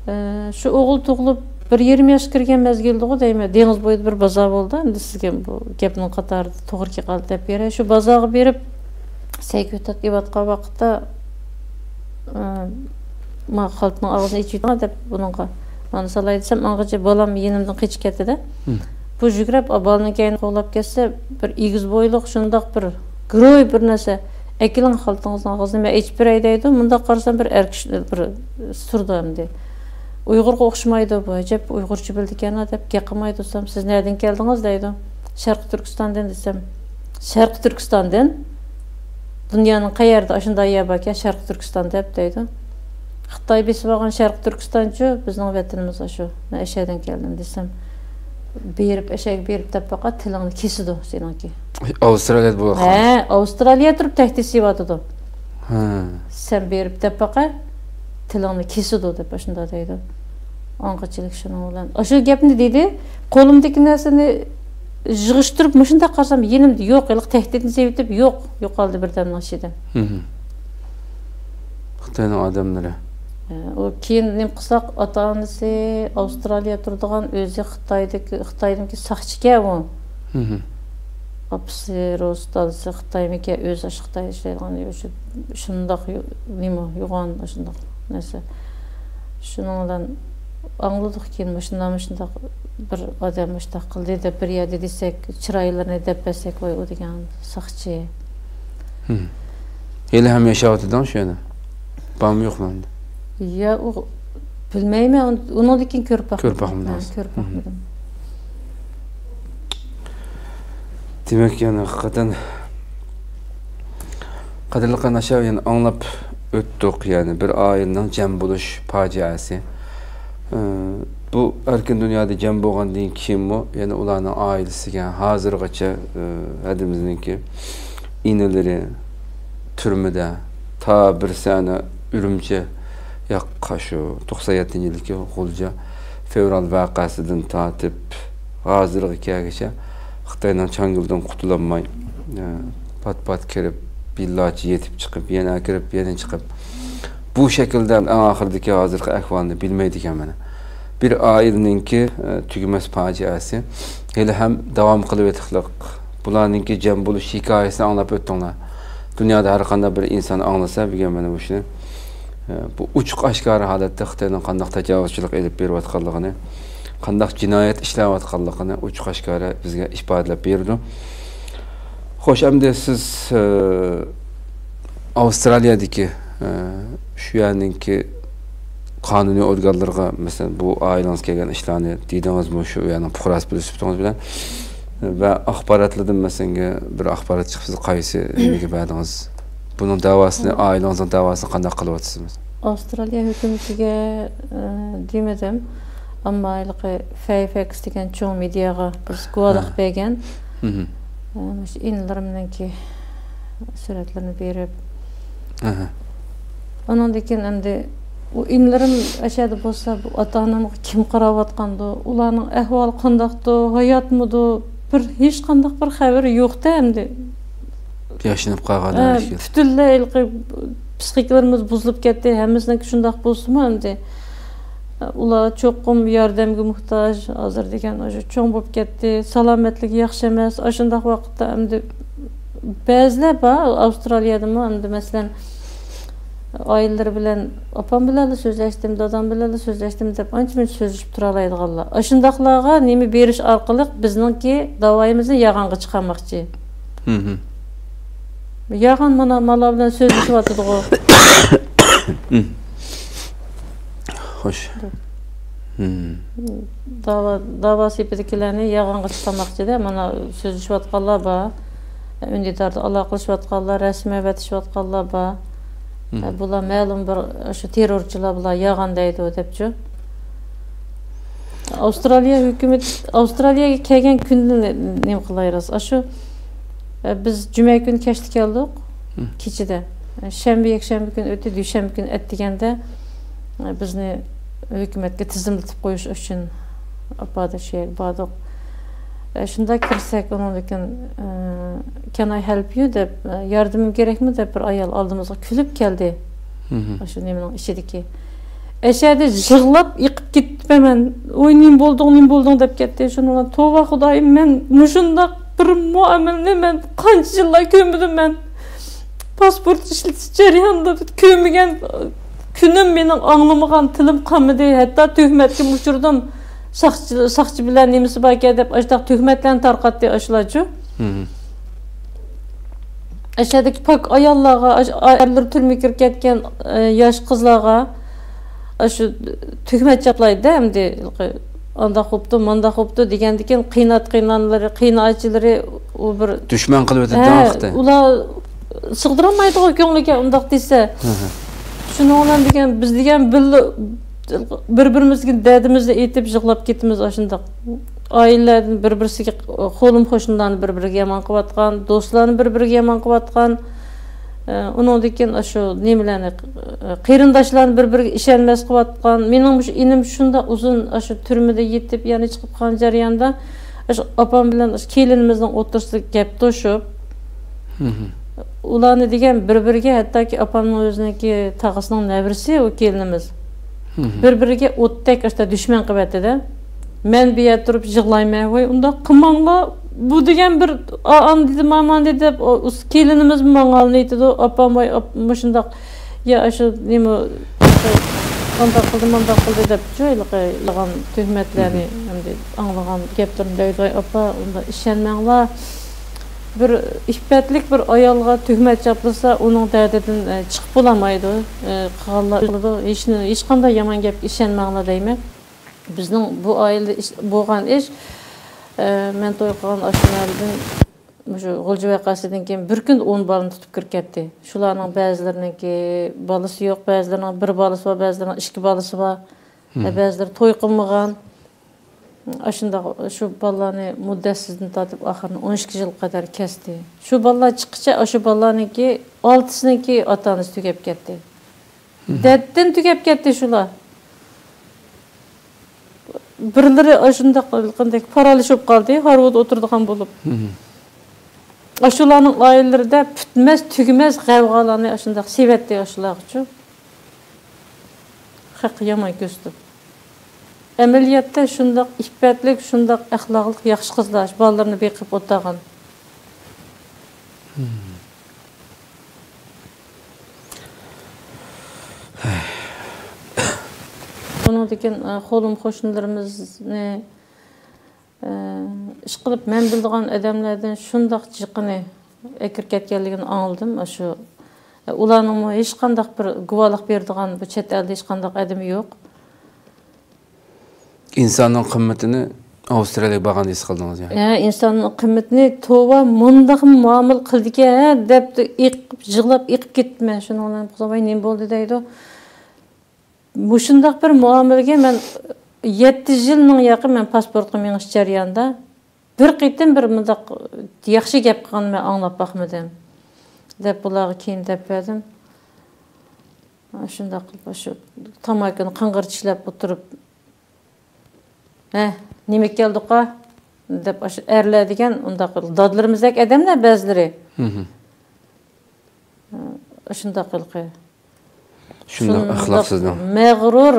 ئە، شۇ ئوغۇل تۇغۇلۇپ، بىر يېرىم ياشقا كىرگەن مەزگىلدىغۇ دەيمەن، دېڭىز بويىدا بىر بازار بولدى. ئەمدى سىزگە بۇ گەپنىڭ قاتارىدا توغرا كېلىپ قالدى دەپ بېرەي. شۇ بازارغا بېرىپ، سەي كۆتەت ئېۋاتقان ۋاقىتتا، ئە، ما خالتىنىڭ ئاغزىنى ئېچىۋېتىڭ دەپ بۇنىڭغا مانا سالاي دېسەم، ئاڭغىچە بالام يېنىمدىن قېچىپ كەتتى-دە. بۇ يۈگۈرۈپ، بالىنىڭ كەينىگە قوغلاپ كەتسە، بىر ئېگىز بويلۇق، شۇنداق بىر گىروي بىر نەرسە. ئەكېلىڭ خالتىڭىزنىڭ ئاغزىنى، مەن ئېچىپ بېرەي دەيدۇ. مۇنداق قارىسام، بىر ئەر كىشى، بىر تۇرىدۇ ئەمدى. ئۇيغۇرغا ئوخشىمايدۇ بۇ، ئەجەب ئۇيغۇرچە بىلىدىكەن-ھە دەپ گەپ قىلمايدۇ دېسەم، سىز نەدىن كەلدىڭىز دەيدۇ. شەرقىي تۈركىستاندىن دېسەم، شەرقىي تۈركىستاندىن؟ دۇنيانىڭ قەيەردە ئاشۇنداق يەر باركەن، شەرقىي تۈركىستان دەپ دەيدۇ. خىتاي بېسىپ ئالغان شەرقىي تۈركىستانچۇ، بىزنىڭ ۋەتىنىمىز ئاشۇ. مەن ئەشەدىن كەلدىم دېسەم، بېرىپ، ئەشەگە بېرىپ دەپ باقا، تىلىڭنى كېسىدۇ سېنىڭكى. ئاۋسترالىيەدە بولۇۋاتقان. ھە، ئاۋسترالىيە تۇرۇپ تەھدىت سېلىۋاتىدۇ. ھە. سەن بېرىپ دەپ باقە، تىلىڭنى كېسىدۇ دەپ ئاشۇنداق دەيدۇ. ئاڭغىچىلىك شۇنىڭ بىلەن. ئاشۇ گەپنى دېدى، قولۇمدىكى نەرسىنى يىغىشتۇرۇپ مۇشۇنداق قارىسام، يېنىمدا يوق، ھېلىقى تەھدىتنى سېلىۋېتىپ يوق، يوقالدى بىردەمنىڭ ئىچىدە. خىتاينىڭ ئادەملىرى. ئۇ كېيىن نېمە قىلساق، ئاتا-ئانىسى ئاۋسترالىيە تۇرىدىغان، ئۆزى خىتايدىكى، خىتاينىڭكى ساقچىكەن ئۇ. ئاپىسى رۇس، دادىسى خىتايمىكەن، ئۆزى ئاشۇ خىتايدا ئىشلەيدىغان، شۇ، شۇنداق يو-، نېمە، يوغان ئاشۇنداق نەرسە. شۇنىڭ بىلەن ئاڭلىدۇق كېيىن، مۇشۇنداق، مۇشۇنداق بىر ئادەم مۇشۇنداق قىلدى دەپ، بىر يەردە دېسەك، چىرايلىرىنى دەپ بەرسەك، ۋاي، ئۇ دېگەن ساقچى. ھېلىھەم ياشاۋاتىدىغۇ شۇ يەردە؟ بارمۇ يوقمۇ ئەمدى؟ يا، ئۇ، بىلمەيمەن، ئۇنىڭدىن كېيىن كۆرۈپ باقمىدىم. كۆرۈپ باقمىدىم. ھە، كۆرۈپ باقمىدىم. دېمەك، يەنى ھەقىقەتەن قەدىرلىك قېرىنداشلار، يەنە ئاڭلاپ ئۆتتۇق، يەنى بىر ئائىلىنىڭ جەم بولۇش پاجىئەسى. ئى، بۇ ئەركىن دۇنيادا جەم بولغاندىن كېيىنمۇ يەنە ئۇلارنىڭ ئائىلىسىگە ھازىرغىچە، ئى، ھەدىمىزنىڭكى ئىنىلىرى تۈرمىدە، تا بىرسى ئەنە ئۈرۈمچى ياققا شۇ توقسان يەتتىنچى يىلدىكى غۇلجا فېۋرال ۋەقەسىدىن تارتىپ ھازىرغا كەلگۈچە خىتاينىڭ چاڭگىلىدىن قۇتۇلالماي، ئە، پات-پات كىرىپ، يىللارچە يېتىپ چىقىپ، يەنە كىرىپ، يەنە چىقىپ، بۇ شەكىلدە ئەڭ ئاخىرىدىكى ھازىرقى ئەھۋالنى بىلمەيدىكەنمەن. بىر ئائىلىنىڭكى، ئە، تۈگىمەس پاجىئەسى ھېلىھەم داۋام قىلىۋېتىقلىق. بۇلارنىڭكى جەم بولۇش ھېكايىسىنى ئاڭلاپ ئۆتتۈڭلار. دۇنيادا ھەر قانداق بىر ئىنسان ئاڭلىسا، بۈگۈن مانا مۇشۇنى، ئە، بۇ ئوچۇق ئاشكارا ھالەتتە خىتاينىڭ قانداق تاجاۋۇزچىلىق ئېلىپ بېرىۋاتقانلىقىنى، قانداق جىنايەت ئىشلەۋاتقانلىقىنى ئوچۇق ئاشكارا بىزگە ئىپادىلەپ بېرىدۇ. خوش، ئەمدى سىز، ئە، ئاۋسترالىيەدىكى، ئە، شۇ يەرنىڭكى قانۇنىي ئورگانلىرىغا، مەسىلەن، بۇ ئائىلىڭىز كەلگەن ئىشلارنى دېدىڭىزمۇ، شۇ يەرنىڭ پۇقراسى بولۇش سۈپىتىڭىز بىلەن؟ ۋە ئاخباراتلاردىن، مەسىلەن، بىر ئاخبارات چىقىپ، سىز قايسى نېمىگە بەردىڭىز؟ بۇنىڭ داۋاسىنى، ئاۋسترالىيە ھۆكۈمىتىگە، ئە، دېمىدىم. ئەمما ھېلىقى فەيفەكس دېگەن چوڭ مېدىياغا بىز گۇۋاھلىق بەرگەن. ئە، مۇشۇ ئىنىلىرىمنىڭكى سۈرەتلىرىنى بېرىپ. ئاندىن كېيىن ئەمدى ئۇ ئىنىلىرىم ئەشەدە بولسا، بۇ ئاتا-ئانامغا كىم قاراۋاتقاندۇ، ئۇلارنىڭ ئەھۋالى قانداقتۇ، ھاياتمىدۇ، بىر، ھېچقانداق بىر خەۋىرى يوق-تە ئەمدى. ياشىنىپ قالغان ھە، ھەر ئىككىلى. پۈتۈنلەي ھېلىقى پسىخىكىلىرىمىز بۇزۇلۇپ كەتتى. ھەممىسىنىڭكى شۇنداق بولسىمۇ ئەمدى. ئۇلار چوقۇم ياردەمگە موھتاج. ھازىر دېگەن ئاشۇ چوڭ بولۇپ كەتتى. سالامەتلىكى ياخشى ئەمەس. ئاشۇنداق ۋاقىتتا ئەمدى بەزىلەر بار، ئاۋسترالىيەدىمۇ ئەمدى، مەسىلەن، ئائىلىلىرى بىلەن، ئاپام بىلەنلا سۆزلەشتىم، دادام بىلەنلا سۆزلەشتىم دەپ ئانچە-مۇنچە سۆزلىشىپ تۇرالايدىغانلار. ئاشۇنداقلارغا نېمە بېرىش ئارقىلىق بىزنىڭكى داۋايىمىزنى ياغانغا چىقارماقچى. ياغان مانا مانا بىلەن سۆزلىشىۋاتىدىغۇ. خوش. داۋا، داۋا سېپىدىكىلەرنى ياغانغا چىقارماقچىدە، مانا سۆزلىشىۋاتقانلار بار. ئۈندىداردا ئالاقىلىشىۋاتقانلار، رەسىم ئەۋەتىشىۋاتقانلار بار. بۇلار مەلۇم بىر شۇ تېررورچىلار، بۇلار ياغان دەيدۇ دەپچۇ. ئاۋسترالىيە ھۆكۈمىتى، ئاۋسترالىيەگە كەلگەن كۈندىن نېمە قىلاي راست؟ ئاشۇ، ئە، بىز جۈمە كۈنى كەچتە كەلدۇق، كېچىدە. ئە، شەنبە، يەكشەنبە كۈنى ئۆتتى، دۈشەنبە كۈنى ئەتىگەندە، ئە، بىزنى ھۆكۈمەتكە تىزىملىتىپ قويۇش ئۈچۈن ئاپادا شۇ يەرگە باردۇق. ئە، شۇنداق كىرسەك، ئۇنىڭدىن كېيىن، ئە، «Can I help you؟» دەپ، ئە، «ياردىمىم كېرەكمۇ؟» دەپ بىر ئايال ئالدىمىزغا كۈلۈپ كەلدى. ئاشۇ نېمىنىڭ ئىچىدىكى. ئەشەدە يىغلاپ ئېقىپ كېتىپمەن. «ۋوي، نېمە بولدۇڭ، نېمە بولدۇڭ؟» دەپ كەتتى. شۇنىڭ بىلەن، «توۋا خۇدايىم، مەن مۇشۇنداق بىر مۇئامىلىنى مەن قانچە يىللار كۆرمىدىم مەن. پاسپورت ئىشلىتىش جەريانىدا كۆرمىگەن كۈنۈم، مېنىڭ ئاڭلىمىغان تىلىم قالمىدى. ھەتتا تۆھمەتكىمۇ ئۇچرىدىم. ساقچى، ساقچى بىلەن نېمىسى باركەن دەپ، ئاشۇنداق تۆھمەتلەرنى تارقاتتى ئاشۇلارچۇ.» ئەشەدىكى پاك ئاياللارغا، ئاش-، ئا-، ئەرلىرى تۈرمىگە كىرىپ كەتكەن، ئە، ياش قىزلارغا ئاشۇ تۆھمەت چاپلايدۇ ئەمدى. ئانداق بوپتۇ، مانداق بوپتۇ دېگەندىكىن، قىينات قىينانلىرى، قىيناچىلىرى ئۇ بىر دۈشمەن قىلىۋېتىدۇ ھە، خىتاي. ئۇلار سىغدۇرالمايدىغۇ كۆڭلىگە ئۇنداق دېسە. شۇنىڭ بىلەن دېگەن، بىز دېگەن بىللە بىر-بىرىمىزگە دەردىمىزنى ئېيتىپ يىغلاپ كېتىمىز ئاشۇنداق. ئائىلىلەردىن بىر-بىرسىگە، قولۇم قوشنىلارنى بىر-بىرىگە يامان قىلىۋاتقان، دوستلارنى بىر-بىرىگە يامان قىلىۋاتقان. ئە، ئۇنىڭدىن كېيىن ئاشۇ نېمىلەرنى، ئە، قېرىنداشلارنى بىر-بىرىگە ئىشەنمەس قىلىۋاتقان. مېنىڭ مۇشۇ ئىنىم شۇنداق ئۇزۇن ئاشۇ تۈرمىدە يېتىپ، يەنە چىقىپ قالغان جەرياندا، ئاشۇ ئاپام بىلەن ئاشۇ كېلىنىمىزنىڭ ئوتتۇرىسىدا گەپ توشۇپ، ئۇلارنى دېگەن بىر-بىرىگە، ھەتتاكى ئاپامنىڭ ئۆزىنىڭكى تاغىسىنىڭ نەۋرىسى ئۇ كېلىنىمىز. بىر-بىرىگە ئوتتەك ئاشتا دۈشمەن قىلىۋەتتى-دە. مەن بۇ يەردە تۇرۇپ يىغلايمەن. «ۋاي، ئۇنداق قىلماڭلار. بۇ دېگەن بىر ئا-، ئاندىدى، ماماندى» دەپ، ئۇ، ئۇ كېلىنىمىزمۇ ماڭا ئالمايتىدۇ. «ئاپام، ۋاي، ئاپ-، مۇشۇنداق. يا، ئاشۇ نېمە، ئانداق قىلدى، مانداق قىلدى» دەپ، شۇ ھېلىقى يالغان تۆھمەتلەرنى، ئەمدى ئاڭلىغان گەپلىرىنى دەيدۇ. «ۋاي، ئاپا، ئۇنداق ئىشەنمەڭلار. بىر ئىپپەتلىك بىر ئايالغا تۆھمەت چاپلىسا، ئۇنىڭ دەردىدىن، ئە، چىقىپ بولالمايدۇ. ئە، قىلغانلار قىلىدۇ. ھېچ، ھېچقانداق يامان گەپكە ئىشەنمەڭلار» دەيمەن. بىزنىڭ بۇ ئائىلىدە ئىش، بولغان ئىش، ئە، مەن توي قىلغان ئاشۇ مەھەللىدىن مۇشۇ غۇلجا ۋەقەسىدىن كېيىن بىر كۈندە ئون بالىنى تۇتۇپ كىرىپ كەتتى. شۇلارنىڭ بەزىلىرىنىڭكى بالىسى يوق، بەزىلىرىنىڭ بىر بالىسى بار، بەزىلىرىنىڭ ئىككى بالىسى بار. ۋە بەزىلىرى توي قىلمىغان. ئاشۇنداق شۇ بالىلارنى مۇددەتسىزدىن تارتىپ ئاخىرىنى ئون ئىككى يىل قەدەر كەستى. شۇ بالىلار چىققىچە ئاشۇ بالىلارنىڭكى ئالتىسىنىڭكى ئاتا-ئانىسى تۈگەپ كەتتى. دەردتىن تۈگەپ كەتتى شۇلار. بىرلىرى ئاشۇنداق قىلغاندەك پارالىش بولۇپ قالدى، ھارۋىدا ئولتۇرىدىغان بولۇپ. ئاشۇلارنىڭ ئائىلىلىرىدە پۈتمەس، تۈگىمەس غەۋغالارنى ئاشۇنداق سېۋەتتى ئاشۇلارغىچۇ. خەققە يامان كۆرسىتىپ. ئەمەلىيەتتە شۇنداق ئىپپەتلىك، شۇنداق ئەخلاقلىق ياخشى قىزلار، بالىلىرىنى بېقىپ ئولتۇرغان. ئۇنىڭدىن كېيىن، ئە، قولۇم قوشنىلىرىمىزنى، ئە، ئىشقىلىپ مەن بىلىدىغان ئادەملەردىن شۇنداق جىقىنى ئەكىرىپ كەتكەنلىكىنى ئاڭلىدىم. ئاشۇ، ئە، ئۇلارنىڭمۇ ھېچقانداق بىر گۇۋاھلىق بېرىدىغان بۇ چەت ئەلدە ھېچقانداق ئادىمى يوق. ئىنساننىڭ قىممىتىنى ئاۋسترالىيەگە بارغاندا ھېس قىلدىڭىز، يەنى؟ ھە، ئىنساننىڭ قىممىتىنى، توۋا، مۇنداقمۇ مۇئامىلە قىلىدىكەن، ھە، دەپ ئېقىپ، يىغلاپ ئېقىپ كەتتىم مەن. شۇنىڭ بىلەن، «ۋاي، نېمە بولدى؟» دەيدۇ. مۇشۇنداق بىر مۇئامىلىگە مەن يەتتە يىلنىڭ ياقى مەن پاسپورتقا مېڭىش جەريانىدا بىر قېتىم بىر مۇنداق ياخشى گەپ قىلغاننى مەن ئاڭلاپ باقمىدىم، دەپ بۇلارغا كېيىن دەپ بەردىم. شۇنداق قىلىپ، شۇ تاماكىنى قىڭغىر چىشلەپ ئولتۇرۇپ، «ھە، نېمە كەلدۇقا؟» دەپ، ئاشۇ ئەرلەر دېگەن ئۇنداق دادىلىرىمىزدەك ئادەملەر بەزىلىرى. شۇنداق ھېلىقى. شۇنداق ئەخلاقسىزلىق. مەغرۇر.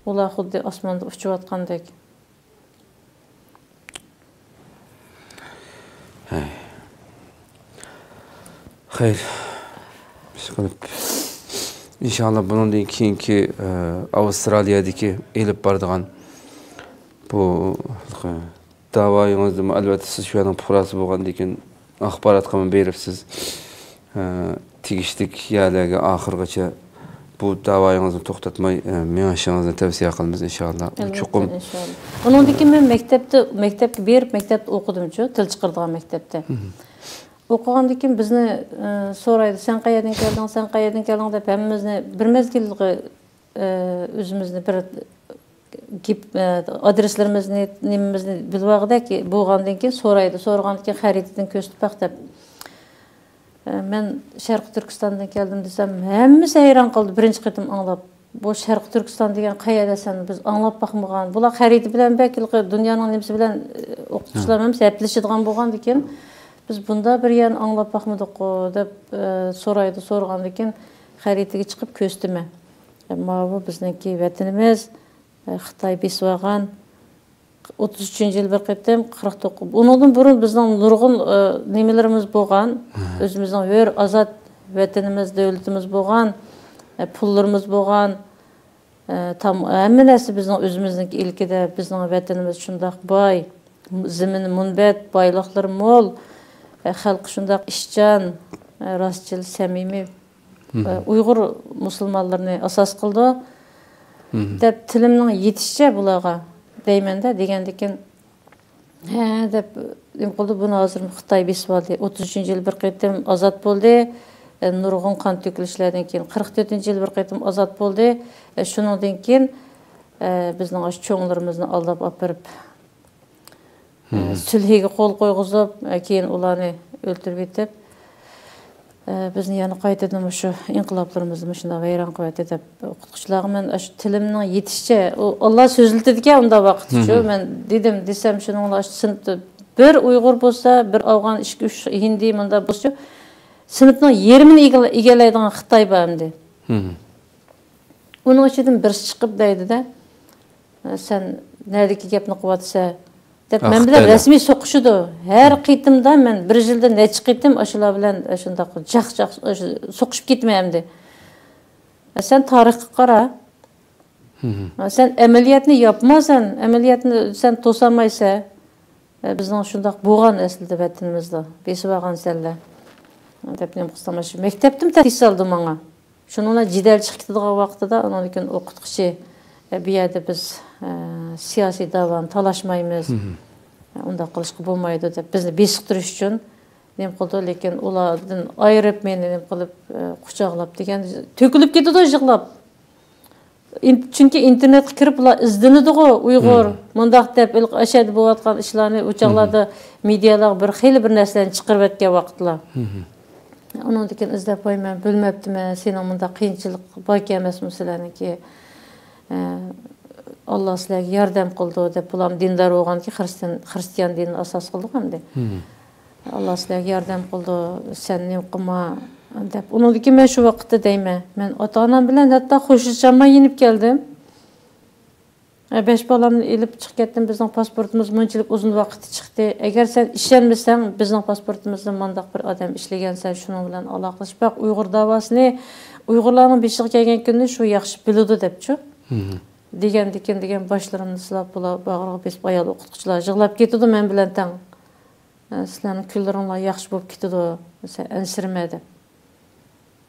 ئۇلار خۇددى ئاسماندا ئۇچۇۋاتقاندەك. ھەي. خەير. ئىشقىلىپ، ئىنشاللا بۇنىڭدىن كېيىنكى، ئە، ئاۋسترالىيەدىكى ئېلىپ بارىدىغان بۇ داۋايىڭىزدىمۇ، ئەلۋەتتە، سىز شۇ يەرنىڭ پۇقراسى بولغاندىن كېيىن ئاخباراتقىمۇ بېرىپ سىز، ئە، تېگىشلىك يەرلەرگە ئاخىرغىچە بۇ داۋايىڭىزنى توختاتماي، ئە، مېڭىشىڭىزنى تەۋسىيە قىلىمىز، ئىنشاللا. ئەلۋەتتە، چوقۇم. ئىنشاللا. ئۇنىڭدىن كېيىن مەن مەكتەپتە، مەكتەپكە بېرىپ، مەكتەپتە ئوقۇدۇمچۇ، تىل چىقىرىدىغان مەكتەپتە. ئوقۇغاندىن كېيىن بىزنى، ئە، سورايدۇ، «سەن قەيەردىن كەلدىڭ، سەن قەيەردىن كەلدىڭ؟» دەپ ھەممىمىزنى بىر مەزگىللىكى، ئە، ئۆزىمىزنى بىر گېپ، ئە، ئادرېسلىرىمىزنى، نېمىمىزنى بىلىۋالغۇدەك بولغاندىن كېيىن سورايدۇ. سورىغاندىن كېيىن، «خەرىتىدىن كۆرسىتىپ باق» دەپ. ئە، «مەن شەرقىي تۈركىستاندىن كەلدىم» دېسەم، ھەممىسى ھەيران قالدى بىرىنچى قېتىم ئاڭلاپ. «بۇ شەرقىي تۈركىستان دېگەن قەيەردە سەن؟ بىز ئاڭلاپ باقمىغان.» بۇلار خەرىتە بىلەن بەك ھېلىقى دۇنيانىڭ نېمىسى بىلەن، ئە، ئوقۇتقۇچىلار ھەممىسى ھەپىلىشىدىغان بولغاندىكىن، «بىز بۇنداق بىر يەرنى ئاڭلاپ باقمىدۇققۇ» دەپ، ئە، سورايدۇ. سورىغاندىن كېيىن خەرىتىگە چىقىپ كۆرسىتىمەن. ئە، ماۋۇ بىزنىڭكى ۋەتىنىمىز، ئە، خىتاي بېسىۋالغان. ئوتتۇز ئۈچىنچى يىل بىر قېتىم، قىرىق توققۇز. ئۇنىڭدىن بۇرۇن بىزنىڭ نۇرغۇن، ئە، نېمىلىرىمىز بولغان. ئۆزىمىزنىڭ ھۆر، ئازاد ۋەتىنىمىز، دۆلىتىمىز بولغان، ئە، پۇللىرىمىز بولغان، ئە، تام-، ھەممە نەرسە بىزنىڭ ئۆزىمىزنىڭكى ئىلكىدە. بىزنىڭ ۋەتىنىمىز شۇنداق باي، زېمىنى مۇنبەت، بايلىقلىرى مول، ئە، خەلقى شۇنداق ئىشچان، ئە، راستچىل، سەمىمىي. ئۇيغۇر مۇسۇلمانلىرىنى ئاساس قىلىدۇ دەپ تىلىمنىڭ يېتىشىچە بۇلارغا دەيمەن-دە، دېگەندىكىن، ھە دەپ نېمە قىلدى، بۇنى ھازىر خىتاي بېسىۋالدى. ئوتتۇز ئۈچىنچى يىل بىر قېتىم ئازاد بولدى. ئە، نۇرغۇن قان تۆكۈلۈشلەردىن كېيىن، قىرىق تۆتىنچى يىل بىر قېتىم ئازاد بولدى. ئە، شۇنىڭدىن كېيىن، ئە، بىزنىڭ ئاشۇ چوڭلىرىمىزنى ئالداپ ئاپىرىپ، ئە، سۈلھىگە قول قويغۇزۇپ، ئە، كېيىن ئۇلارنى ئۆلتۈرۈۋېتىپ، ئە، بىزنى يەنە قايتىدىن مۇشۇ ئىنقىلابلىرىمىزنى مۇشۇنداق ۋەيران قىلىۋەتتى دەپ، ئوقۇتقۇچىلارغا مەن ئاشۇ تىلىمنىڭ يېتىشىچە، ئۇ، ئاللا سۆزلىتىدىكەن ئۇنداق ۋاقىتتىچۇ، مەن دېدىم، دېسەم، شۇنىڭ بىلەن ئاشۇ سىنىپتا بىر ئۇيغۇر بولسا، بىر ئافغان، ئىككى، ئۈچ ھىندى مۇنداق بولسىچۇ، سىنىپنىڭ يېرىمىنى ئىگىلە-، ئىگىلەيدىغان خىتاي بار ئەمدى. ئۇنىڭ ئىچىدىن بىرسى چىقىپ دەيدۇ-دە، «سەن نەدىكى گەپنى قىلىۋاتىسەن؟» دەپ، مەن بىلەن رەسمىي سوقۇشىدۇ. ھەر قېتىمدا مەن بىر يىلدا نەچچە قېتىم ئاشۇلار بىلەن شۇنداق جاق-جاق سوقۇشۇپ كېتىمەن ئەمدى. «سەن تارىخقا قارا. سەن ئەمەلىيەتنى ياپماسەن، ئەمەلىيەتنى سەن توسالمايسەن. بىزنىڭ شۇنداق بولغان ئەسلىدە ۋەتىنىمىزدا، بېسىۋالغانسەنلەر» دەپ نېمە قىلسام، مەكتەپتىن تەسىس ئالدى ماڭا. شۇنىڭ بىلەن جېدەل چىقىپ كېتىدىغان ۋاقتىدا، ئۇنىڭدىن كېيىن ئوقۇتقۇچى، «ئە، بۇ يەردە بىز، ئە، سىياسىي دەۋانى تالاشمايمىز، ئە، ئۇنداق قىلىشقا بولمايدۇ» دەپ بىزنى بېسىقتۇرۇش ئۈچۈن نېمە قىلدى، لېكىن ئۇلاردىن ئايرىپ مېنى نېمە قىلىپ، ئە، قۇچاقلاپ دېگەن، تۆكۈلۈپ كېتىدۇ يىغلاپ. ئىن-، چۈنكى ئىنتېرنېتقا كىرىپ ئۇلار ئىزدىنىدىغۇ، ئۇيغۇر مۇنداق دەپ، ئاشۇ يەردە بولۇۋاتقان ئىشلارنى ئۇ چاغلاردا مېدىيالارغا بىر خېلى بىر نەرسىلەرنى چىقىرىۋەتكەن ۋاقىتلار. ئۇنىڭدىن كېيىن ئىزدەپ، «ۋاي، مەن بىلمەپتىمەن، سېنىڭ مۇنداق قىيىنچىلىق باركەن ئەمەسمۇ سىلەرنىڭكى؟» ئە، ئاللا سىلەرگە ياردەم قىلىدۇ دەپ، بۇلارمۇ دىندار بولغاندىكىن خىرىستىيان، خىرىستىيان دىنىنى ئاساس قىلدۇق ئەمدى. مم. ئاللا سىلەرگە ياردەم قىلىدۇ، سەن نېمە قىلما دەپ. ئۇنىڭدىن كېيىن مەن شۇ ۋاقىتتا دەيمەن، مەن ئاتا-ئانام بىلەن ھەتتا خوشلىشالماي يېنىپ كەلدىم. ئە، بەش بالامنى ئېلىپ چىقىپ كەتتىم، بىزنىڭ پاسپورتىمىز مۇنچىلىك ئۇزۇن ۋاقىتتا چىقتى. ئەگەر سەن ئىشەنمىسەڭ، بىزنىڭ پاسپورتىمىزدا مانداق بىر ئادەم ئىشلىگەن، سەن شۇنىڭ بىلەن ئالاقىلىشىپ باق، ئۇيغۇر داۋاسىنى ئۇيغۇرلارنىڭ بېشىغا كەلگەن كۈننى شۇ ياخشى بىلىدۇ دەپچۇ. مم. دېگەندىكىن دېگەن باشلىرىمنى سىلاپ، بۇلار باغرىغا بېسىپ، ئايال ئوقۇتقۇچىلار يىغلاپ كېتىدۇ مەن بىلەن تەڭ. ئە، سىلەرنىڭ كۈنلىرىڭلار ياخشى بولۇپ كېتىدۇ، سەن ئەنسىرىمە دەپ.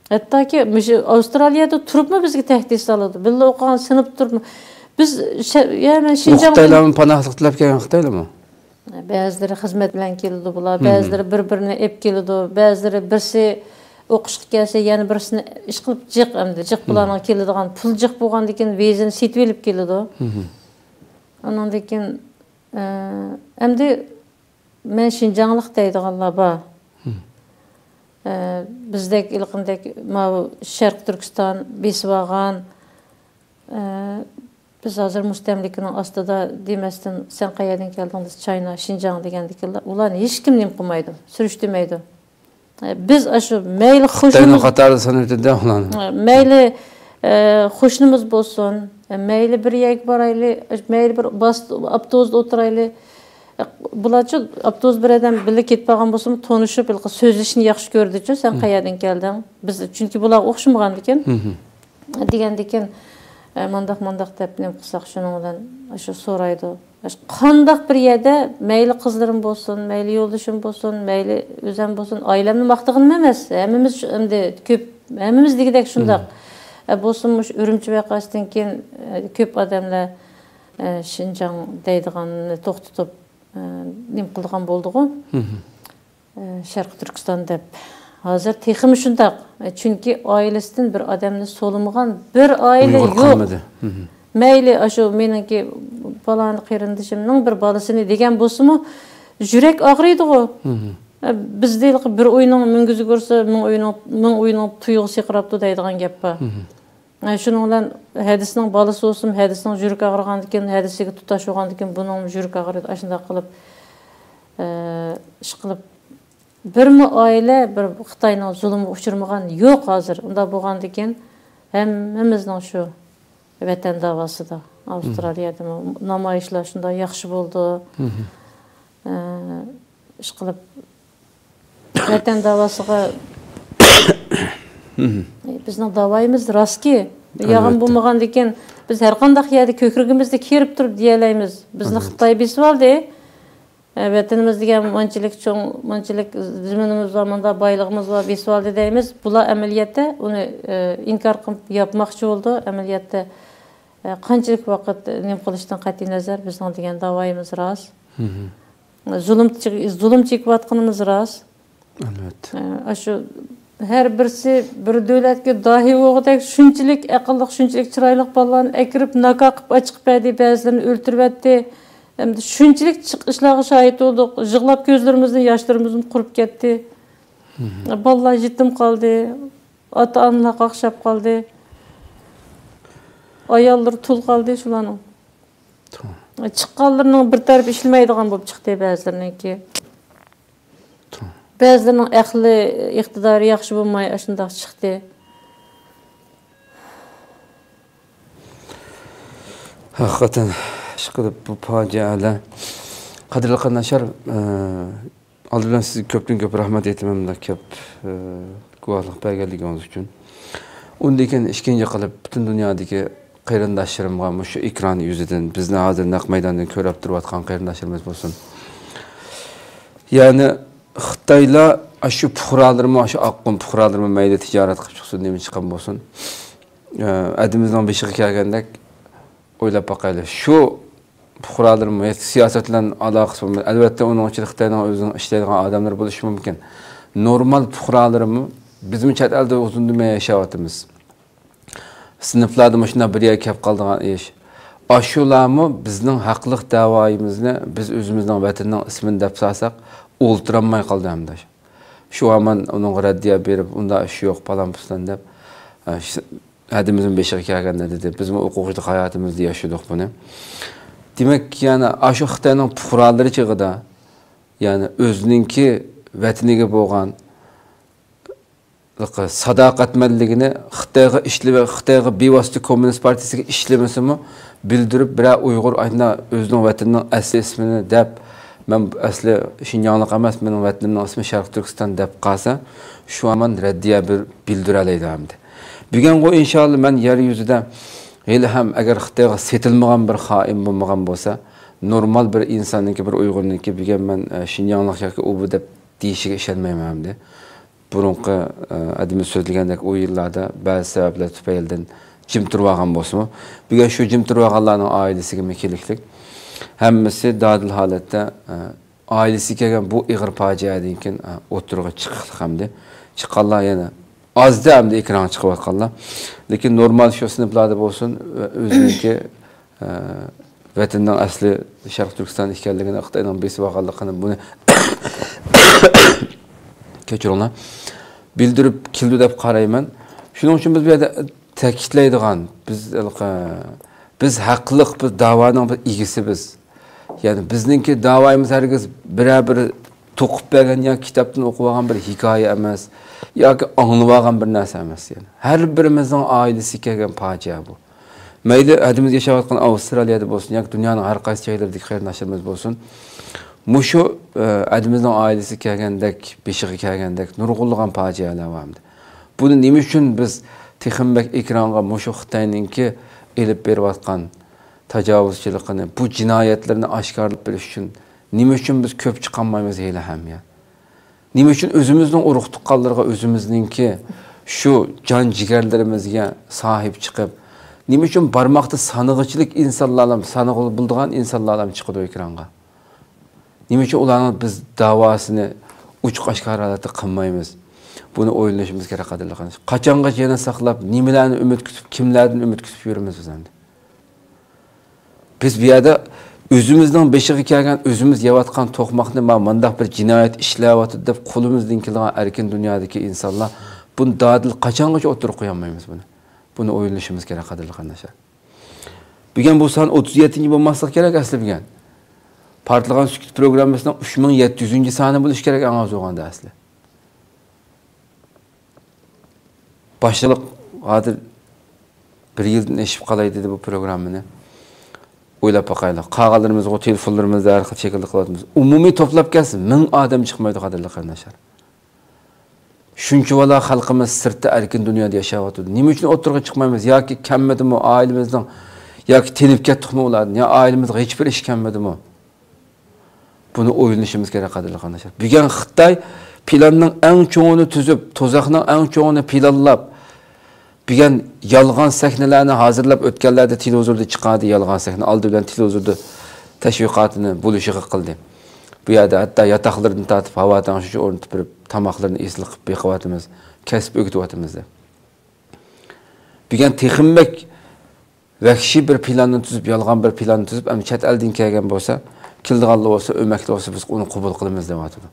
ھەتتاكى مۇشۇ ئاۋسترالىيەدە تۇرۇپمۇ بىزگە تەھدىت سالىدۇ. بىللە ئوقۇغان سىنىپتا تۇرۇپمۇ. بىز شە-، يا مەن بۇ شىنجاڭدىن خىتايلارمۇ پاناھلىق تىلەپ كەلگەن خىتايلارمۇ؟ بەزىلىرى خىزمەت بىلەن كېلىدۇ بۇلار، مم. بەزىلىرى بىر-بىرىنى ئېلىپ كېلىدۇ، بەزىلىرى بىرسى ئوقۇشقا كەلسە، يەنە بىرسىنى ئىشقىلىپ جىق ئەمدى. جىق مم. بۇلارنىڭ كېلىدىغان پۇل جىق بولغاندىكىن ۋىزىنى سېتىۋېلىپ كېلىدۇ. مم. ئۇنىڭدىن كېيىن، ئە، ئەمدى مەن شىنجاڭلىق دەيدىغانلار بار. مم. ئە، بىزدەك، ھېلىقىدەك ماۋۇ شەرقىي تۈركىستان بېسىۋالغان، ئە، بىز ھازىر مۇستەملىكىنىڭ ئاستىدا دېمەستىن، سەن قەيەردىن كەلدىڭ دېسە، چاينا، شىنجاڭ دېگەندىكىنلا، ئۇلارنى ھېچكىم نېمە قىلمايدۇ، سۈرۈشتۈرمەيدۇ. ئە، بىز ئاشۇ مەيلى خىتاينىڭ قاتارىدا سانىۋېتىدۇ ئۇلارنى. ئە، مەيلى، ئە، قوشنىمىز بولسۇن، ئە، مەيلى بىر يەرگە بارايلى، مەيلى بىر باس-، ئاپتوبۇستا ئولتۇرايلى. ئە، بۇلارچۇ ئاپتوبۇس بىر ئادەم بىللە كېتىپ قالغان بولسىمۇ، تونۇشۇپ، ھېلىقى سۆزلىشىشنى ياخشى كۆرىدىچۇ، سەن مم. قەيەردىن كەلدىڭ؟ بىز، چۈنكى بۇلارغا ئوخشىمىغاندىكىن. مم. دېگەندىكىن، ئە، مانداق، مانداق دەپ نېمە قىلساق، شۇنىڭ بىلەن شۇ سورايدۇ. قانداق بىر يەردە مەيلى قىزلىرىم بولسۇن، مەيلى يولدىشىم بولسۇن، مەيلى ئۆزەم بولسۇن، ئائىلەمنى ماختىغىنىم ئەمەس. ھەممىمىز شۇ، ئەمدى كۆپ، ھەممىمىز دېگۈدەك شۇنداق. مم. ئە، بولسىمۇ مۇشۇ ئۈرۈمچى ۋەقەسىدىن كېيىن، ئە، كۆپ ئادەملەر، ئە، شىنجاڭ دەيدىغاننى توختىتىپ، ئە، نېمە قىلىدىغان بولدىغۇ. مم. ئە، شەرقىي تۈركىستان دەپ. ھازىر تېخىمۇ شۇنداق. ئە، چۈنكى ئائىلىسىدىن بىر ئادەمنى سولىمىغان بىر ئائىلە ئۇيغۇر يوق. قالمىدى. مم. مەيلى، ئاشۇ مېنىڭكى پالان قېرىندىشىمنىڭ بىر بالىسىنى دېگەن بولسىمۇ، يۈرەك ئاغرىيدىغۇ. مم. ئە، بىزدە ھېلىقى بىر ئۆينىڭ مۈڭگۈزى ئۇرسا، مىڭ ئۆينىڭ، مىڭ ئۆينىڭ تۇيىقى سىرقىراپتۇ دەيدىغان گەپ بار. مم. ئە، شۇنىڭ بىلەن ھەدىسىنىڭ بالىسى بولسۇن، ھەدىسىنىڭ يۈرىكى ئاغرىغاندىكىن، ھەدىسىگە تۇتاش بولغاندىكىن، بۇنىڭمۇ يۈرىكى ئاغرىيدۇ. ئاشۇنداق قىلىپ، ئە، ئىشقىلىپ، بىرمۇ ئائىلە بىر خىتاينىڭ زۇلۇمىغا ئۇچرىمىغان يوق ھازىر. ئۇنداق بولغاندىكىن، ھەممىمىزنىڭ شۇ ۋەتەن داۋاسىدا، ئاۋسترالىيەدىمۇ نامايىشلار شۇنداق ياخشى بولدى. مم. ئە، ئىشقىلىپ، ۋەتەن داۋاسىغا بىزنىڭ داۋايىمىز راستكى. ياغىن ئەلۋەتتە. بولمىغاندىكىن، بىز ھەر قانداق يەردە كۆكرىكىمىزنى كېرىپ تۇرۇپ دېيەلەيمىز، بىزنى ئەلۋەتتە. خىتاي بېسىۋالدى. ئە، ۋەتىنىمىز دېگەن مۇنچىلىك چوڭ، مۇنچىلىك زېمىنىمىز بار، مۇنداق بايلىقىمىز بار، بېسىۋالدى دەيمىز. بۇلار ئەمەلىيەتتە ئۇنى، ئە، ئىنكار قىلىپ ياپماقچى بولىدۇ. ئەمەلىيەتتە، ئە، قانچىلىك ۋاقىت نېمە قىلىشتىن قەتئىينەزەر، بىزنىڭ دېگەن داۋايىمىز راست. مم. زۇلۇم چېك-، زۇلۇم چېكىۋاتقىنىمىز راست. ئەلۋەتتە. ئە، ئاشۇ ھەر بىرسى بىر دۆلەتكە داھىي بولغۇدەك شۇنچىلىك ئەقىللىق، شۇنچىلىك چىرايلىق بالىلارنى ئەكىرىپ، ناكا قىلىپ ئاچىقىپ بەردى، بەزىلىرىنى ئۆلتۈرۈۋەتتى. ئەمدى شۇنچىلىك جىق ئىشلارغا شاھىت بولدۇق. يىغلاپ كۆزلىرىمىزدىن ياشلىرىمىزمۇ قۇرۇپ كەتتى. مم. بالىلار يېتىم قالدى. ئاتا-ئانىلار قاقشاپ قالدى. ئاياللىرى تۇل قالدى شۇلارنىڭ. چىققانلىرىنىڭ بىر تەرىپى ئىشلىمەيدىغان بولۇپ چىقتى بەزىلىرىنىڭكى. بەزىلىرىنىڭ ئەقلى، ئىقتىدارى ياخشى بولماي ئاشۇنداق چىقتى. ھەقىقەتەن، ئىشقىلىپ بۇ پاجىئەلەر. قەدىرلىك قېرىنداشلار، ئە، ئالدى بىلەن سىزگە كۆپتىن كۆپ رەھمەت ئېيتىمەن، مۇنداق كەپ، ئە، گۇۋاھلىق بەرگەنلىكىڭىز ئۈچۈن. ئۇندىن كېيىن ئىككىنچى قىلىپ، پۈتۈن دۇنيادىكى قېرىنداشلىرىمغا مۇشۇ ئېكران يۈزىدىن، بىزنى ھازىر نەق مەيداندىن كۆرۈپ تۇرۇۋاتقان قېرىنداشلىرىمىز بولسۇن. يەنى خىتايلار ئاشۇ پۇقرالىرىمۇ، ئاشۇ ئاققۇم پۇقرالىرىمۇ مەيلى تىجارەت قىلىپ چىقسۇن، نېمە چىققان بولسۇن. ئە، ئەدىمىزنىڭ بېشىغا كەلگەندەك ئويلاپ باقايلى. شۇ پۇقرالىرىمۇ ھېچ سىياسەت بىلەن ئالاقىسى بولمايدۇ. ئەلۋەتتە، ئۇنىڭ ئىچىدە خىتاينىڭ ئۆزىنىڭ ئىشلەيدىغان ئادەملىرى بولۇشى مۇمكىن. نورمال پۇقرالىرىمۇ، بىزمۇ چەت ئەلدە ئۇزۇندىن بېرى ياشاۋاتىمىز. سىنىپلاردا مۇشۇنداق بىر يەرگە كەپ قالىدىغان ئىش. ئاشۇلارمۇ بىزنىڭ ھەقلىق دەۋايىمىزنى، بىز ئۆزىمىزنىڭ ۋەتىنىنىڭ ئىسمىنى دەپ سالساق، ئولتۇرالماي قالدى ھەمدە. شۇ ھامان ئۇنىڭغا رەددىيە بېرىپ، ئۇنداق ئىش يوق، پالان پۇستان دەپ، ئە، ش-، ھەدىمىزمۇ بېشىغا كەلگەندە دېدى، بىزمۇ ئوقۇغۇچىلىق ھاياتىمىزدا ياشىدۇق بۇنى. دېمەك، يەنى ئاشۇ خىتاينىڭ پۇقرالىرى چېغىدا، يەنى ئۆزىنىڭكى ۋەتىنىگە بولغان ساداقەتمەنلىكىنى خىتايغا ئىشلىۋە-، خىتايغا بىۋاسىتە كوممۇنىست پارتىيىسىگە ئىشلىمىسىمۇ بىلدۈرۈپ، بىرەر ئۇيغۇر ئاينا ئۆزىنىڭ ۋەتىنىنىڭ ئەسلى ئىسمىنى دەپ، مەن ئەسلى شىنجاڭلىق ئەمەس، مېنىڭ ۋەتىنىمنىڭ ئىسمى شەرقىي تۈركىستان دەپ قالسا، شۇ ھامان رەددىيە بىر بىلدۈرەلەيدۇ ئەمدى. بۈگۈنغۇ ئىنشاللا مەن يەر يۈزىدە ھېلىھەم ئەگەر خىتايغا سېتىلمىغان بىر خائىن بولمىغان بولسا، نورمال بىر ئىنساننىڭكى، بىر ئۇيغۇرنىڭكى بۈگۈن مەن، ئە، شىنجاڭلىق ياكى ئۇ بۇ دەپ دېيىشىگە ئىشەنمەيمەن ئەمدى. بۇرۇنقى، ئە، ئادىمىز سۆزلىگەندەك ئۇ يىللاردا بەزى سەۋەبلەر تۈپەيلىدىن جىم تۇرۇۋالغان بولسىمۇ، بۈگۈن شۇ جىم تۇرۇۋالغانلارنىڭ ئائىلىسىگىمۇ كېلىكلىك. ھەممىسى دادىل ھالەتتە، ئە، ئائىلىسىگە كەلگەن بۇ ئېغىر پاجىئەدىن كېيىن، ئە، ئوتتۇرىغا چىقىقلىق ئەمدى. چىققانلار يەنە ئازدى ئەمدى ئېكرانغا چىقىۋاتقانلار. لېكىن نورمال شۇ سىنىپلاردا بولسۇن، ئۆ-، ئۆزىنىڭكى، ئە، ۋەتىنىنىڭ ئەسلى شەرقىي تۈركىستان ئىكەنلىكىنى، خىتاينىڭ بېسىۋالغانلىقىنى، بۇنى كەچۈرۈڭلار، بىلدۈرۈپ كېلىدۇ دەپ قارايمەن. شۇنىڭ ئۈچۈن بىز بۇ يەردە تەكىتلەيدىغان، بىز، بىز ھەقلىق، بىز داۋانىڭ بىر ئىگىسى بىز. يەنى بىزنىڭكى داۋايىمىز ھەرگىز بىرەر بىر توقۇپ بەرگەن ياكى كىتابتىن ئوقۇۋالغان بىر ھېكايە ئەمەس، ياكى ئاڭلىۋالغان بىر نەرسە ئەمەس. يەنى ھەر بىرىمىزنىڭ ئائىلىسىگە كەلگەن پاجىئە بۇ. مەيلى ھەدىمىز ياشاۋاتقان ئاۋسترالىيەدە بولسۇن ياكى دۇنيانىڭ ھەر قايسى جايلىرىدىكى قېرىنداشلىرىمىز بولسۇن، مۇشۇ، ئە، ھەدىمىزنىڭ ئائىلىسىگە كەلگەندەك، بېشىغا كەلگەندەك نۇرغۇنلىغان پاجىئەلەر بار ئەمدى. بۇنى نېمە ئۈچۈن بىز تېخىمۇ بەك ئېكرانغا مۇشۇ خىتاينىڭكى ئېلىپ بېرىۋاتقان تاجاۋۇزچىلىقىنى، بۇ جىنايەتلىرىنى ئاشكارىلاپ بېرىش ئۈچۈن نېمە ئۈچۈن بىز كۆپ چىقالمايمىز ھېلىھەم يا؟ نېمە ئۈچۈن ئۆزىمىزنىڭ ئۇرۇق-تۇغقانلىرىغا، ئۆزىمىزنىڭكى شۇ جان-جىگەرلىرىمىزگە ساھىب چىقىپ، نېمە ئۈچۈن بارماقتا سانىغۇچىلىك ئىنسانلارلا، سانىغىلى بولىدىغان ئىنسانلارلا چىقىدۇ ئېكرانغا؟ نېمە ئۈچۈن ئۇلارنىڭ بىز داۋاسىنى ئوچۇق-ئاشكارا ھالەتتە قىلمايمىز؟ بۇنى ئويلىنىشىمىز كېرەك، قەدىرلىك قېرىنداش. قاچانغىچە يەنە ساقلاپ، نېمىلەرنى ئۈمىد كۈتۈپ، كىملەردىن ئۈمىد كۈتۈپ يۈرىمىز بىز ئەمدى؟ بىز بۇ يەردە ئۆزىمىزنىڭ بېشىغا كەلگەن، ئۆزىمىز يەۋاتقان توقماقنى، ما-، مانداق بىر جىنايەت ئىشلەۋاتىدۇ دەپ قولىمىزدىن كېلىدىغان ئەركىن دۇنيادىكى ئىنسانلار بۇنى دادىل قاچانغىچە ئوتتۇرىغا قويالمايمىز بۇنى؟ بۇنى ئويلىنىشىمىز كېرەك، قەدىرلىك قېرىنداشلار. بۈگۈن بۇ سان ئوتتۇز يەتتىنچى بولماسلىق كېرەك ئەسلى بۈگۈن. پارتلىغان سۈكۈت پروگراممىسىنىڭ ئۈچ مىڭ يەتتە يۈزىنچى سانى بولۇشى كېرەك ئەڭ ئاز بولغاندا ئەسلى. باشلىق ھازىر بىر يىلدىن ئېشىپ قالاي دېدى بۇ پروگراممىنى. ئويلاپ باقايلى. قالغانلىرىمىزغۇ تېلېفونلىرىمىزدا ھەر خىل شەكىلدە قىلىۋاتىمىز. ئومۇمىي توپلاپ كەلسە، مىڭ ئادەم چىقمايدۇ، قەدىرلىك قېرىنداشلار. شۇنچىۋالا خەلقىمىز سىرتتا ئەركىن دۇنيادا ياشاۋاتىدۇ. نېمە ئۈچۈن ئوتتۇرىغا چىقمايمىز؟ ياكى كەلمىدىمۇ ئائىلىمىزنىڭ، ياكى تېنىپ كەتتۇقمۇ ئۇلاردىن؟ يا ئائىلىمىزغا ھېچبىر ئىش كەلمىدىمۇ؟ بۇنى ئويلىنىشىمىز كېرەك، قەدىرلىك قېرىنداشلار. بۈگۈن خىتاي پىلاننىڭ ئەڭ چوڭىنى تۈزۈپ، تۇزاقنىڭ ئەڭ چوڭىنى پىلانلاپ، بۈگۈن يالغان سەھنىلەرنى ھازىرلاپ، ئۆتكەنلەردە تېلېۋىزوردا چىقاردى يالغان سەھنە. ئالدى بىلەن تېلېۋىزوردا تەشۋىقاتىنى بولۇشىغا قىلدى. بۇ يەردە ھەتتا ياتاقلىرىدىن تارتىپ ھاۋا تەڭشىگۈچ ئورنىتىپ بېرىپ، تاماقلىرىنى ئېسىل قىلىپ بېقىۋاتىمىز، كەسىپ ئۆگىتىۋاتىمىز دەپ. بۈگۈن تېخىمۇ بەك ۋەھشىي بىر پىلاننى تۈزۈپ، يالغان بىر پىلاننى تۈزۈپ، ئەمدى چەت ئەلدىن كەلگەن بولسا، كېلىدىغانلا بولسا، ئۆمەكلا بولسا، بىز ئۇنى قوبۇل قىلىمىز دەۋاتىدۇ.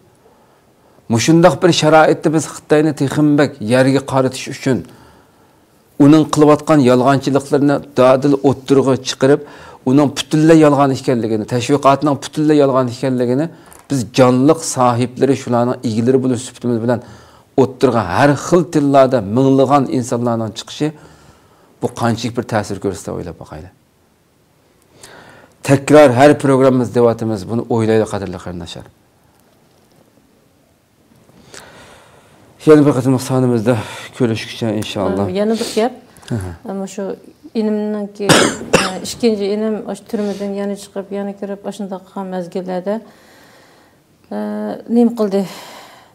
مۇشۇنداق بىر شارائىتتا بىز خىتاينى تېخىمۇ بەك يەرگە قارىتىش ئۈچۈن، ئۇنىڭ قىلىۋاتقان يالغانچىلىقلىرىنى دادىل ئوتتۇرىغا چىقىرىپ، ئۇنىڭ پۈتۈنلەي يالغان ئىكەنلىكىنى، تەشۋىقاتنىڭ پۈتۈنلەي يالغان ئىكەنلىكىنى بىز جانلىق ساھىبلىرى، شۇلارنىڭ ئىگىلىرى بولۇش سۈپىتىمىز بىلەن ئوتتۇرىغا ھەر خىل تىللاردا مىڭلىغان ئىنسانلارنىڭ چىقىشى، بۇ قانچىلىك بىر تەسىر كۆرسىتەر، ئويلاپ باقايلى. تەكرار ھەر پروگراممىمىزدا دەۋاتىمىز، بۇنى ئويلايلى، قەدىرلىك قېرىنداشلار. يەنە بىر قېتىملىق سانىمىزدا كۆرۈشكىچە، ئىنشائاللا. يەنە بىر گەپ. ئەھە. مۇشۇ ئىنىمنىڭكى، ئىككىنچى ئىنىم ئاشۇ تۈرمىدىن يەنە چىقىپ، يەنە كىرىپ، ئاشۇنداق قىلغان مەزگىللەردە، ئە، نېمە قىلدى؟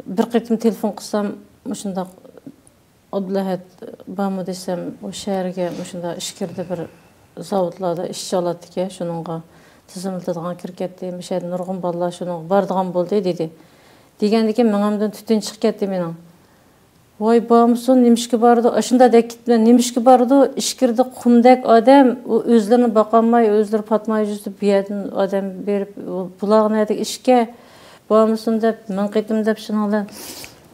بىر قېتىم تېلېفون قىلسام، مۇشۇنداق ئابدۇلئەھەت بارمۇ دېسەم، ئۇ شەھەرگە مۇشۇنداق ئىچكىرىدە بىر زاۋۇتلاردا ئىشچى ئالاتتىكەن، شۇنىڭغا تىزىملىتىدىغان كىرىپ كەتتى. مۇشۇ يەردە نۇرغۇن بالىلار شۇنىڭغا بارىدىغان بولدى، دېدى. دېگەندىكىن مېڭەمدىن تۈتۈن چىقىپ كەتتى مېنىڭ. ۋاي بارمىسۇن، نېمىشقا بارىدۇ؟ ئاشۇنداق دەپ كېتىمەن، نېمىشقا بارىدۇ؟ ئىچكىرىدە قۇمدەك ئادەم، ئۇ ئۆزلىرىنى باقالماي، ئۆزلىرى پاتماي يۈرسە، بۇ يەردىن ئادەم بېرىپ، بۇلارغا نەدىكى ئىشكە بارمىسۇن دەپ، مىڭ قېتىم دەپ شۇنىڭ بىلەن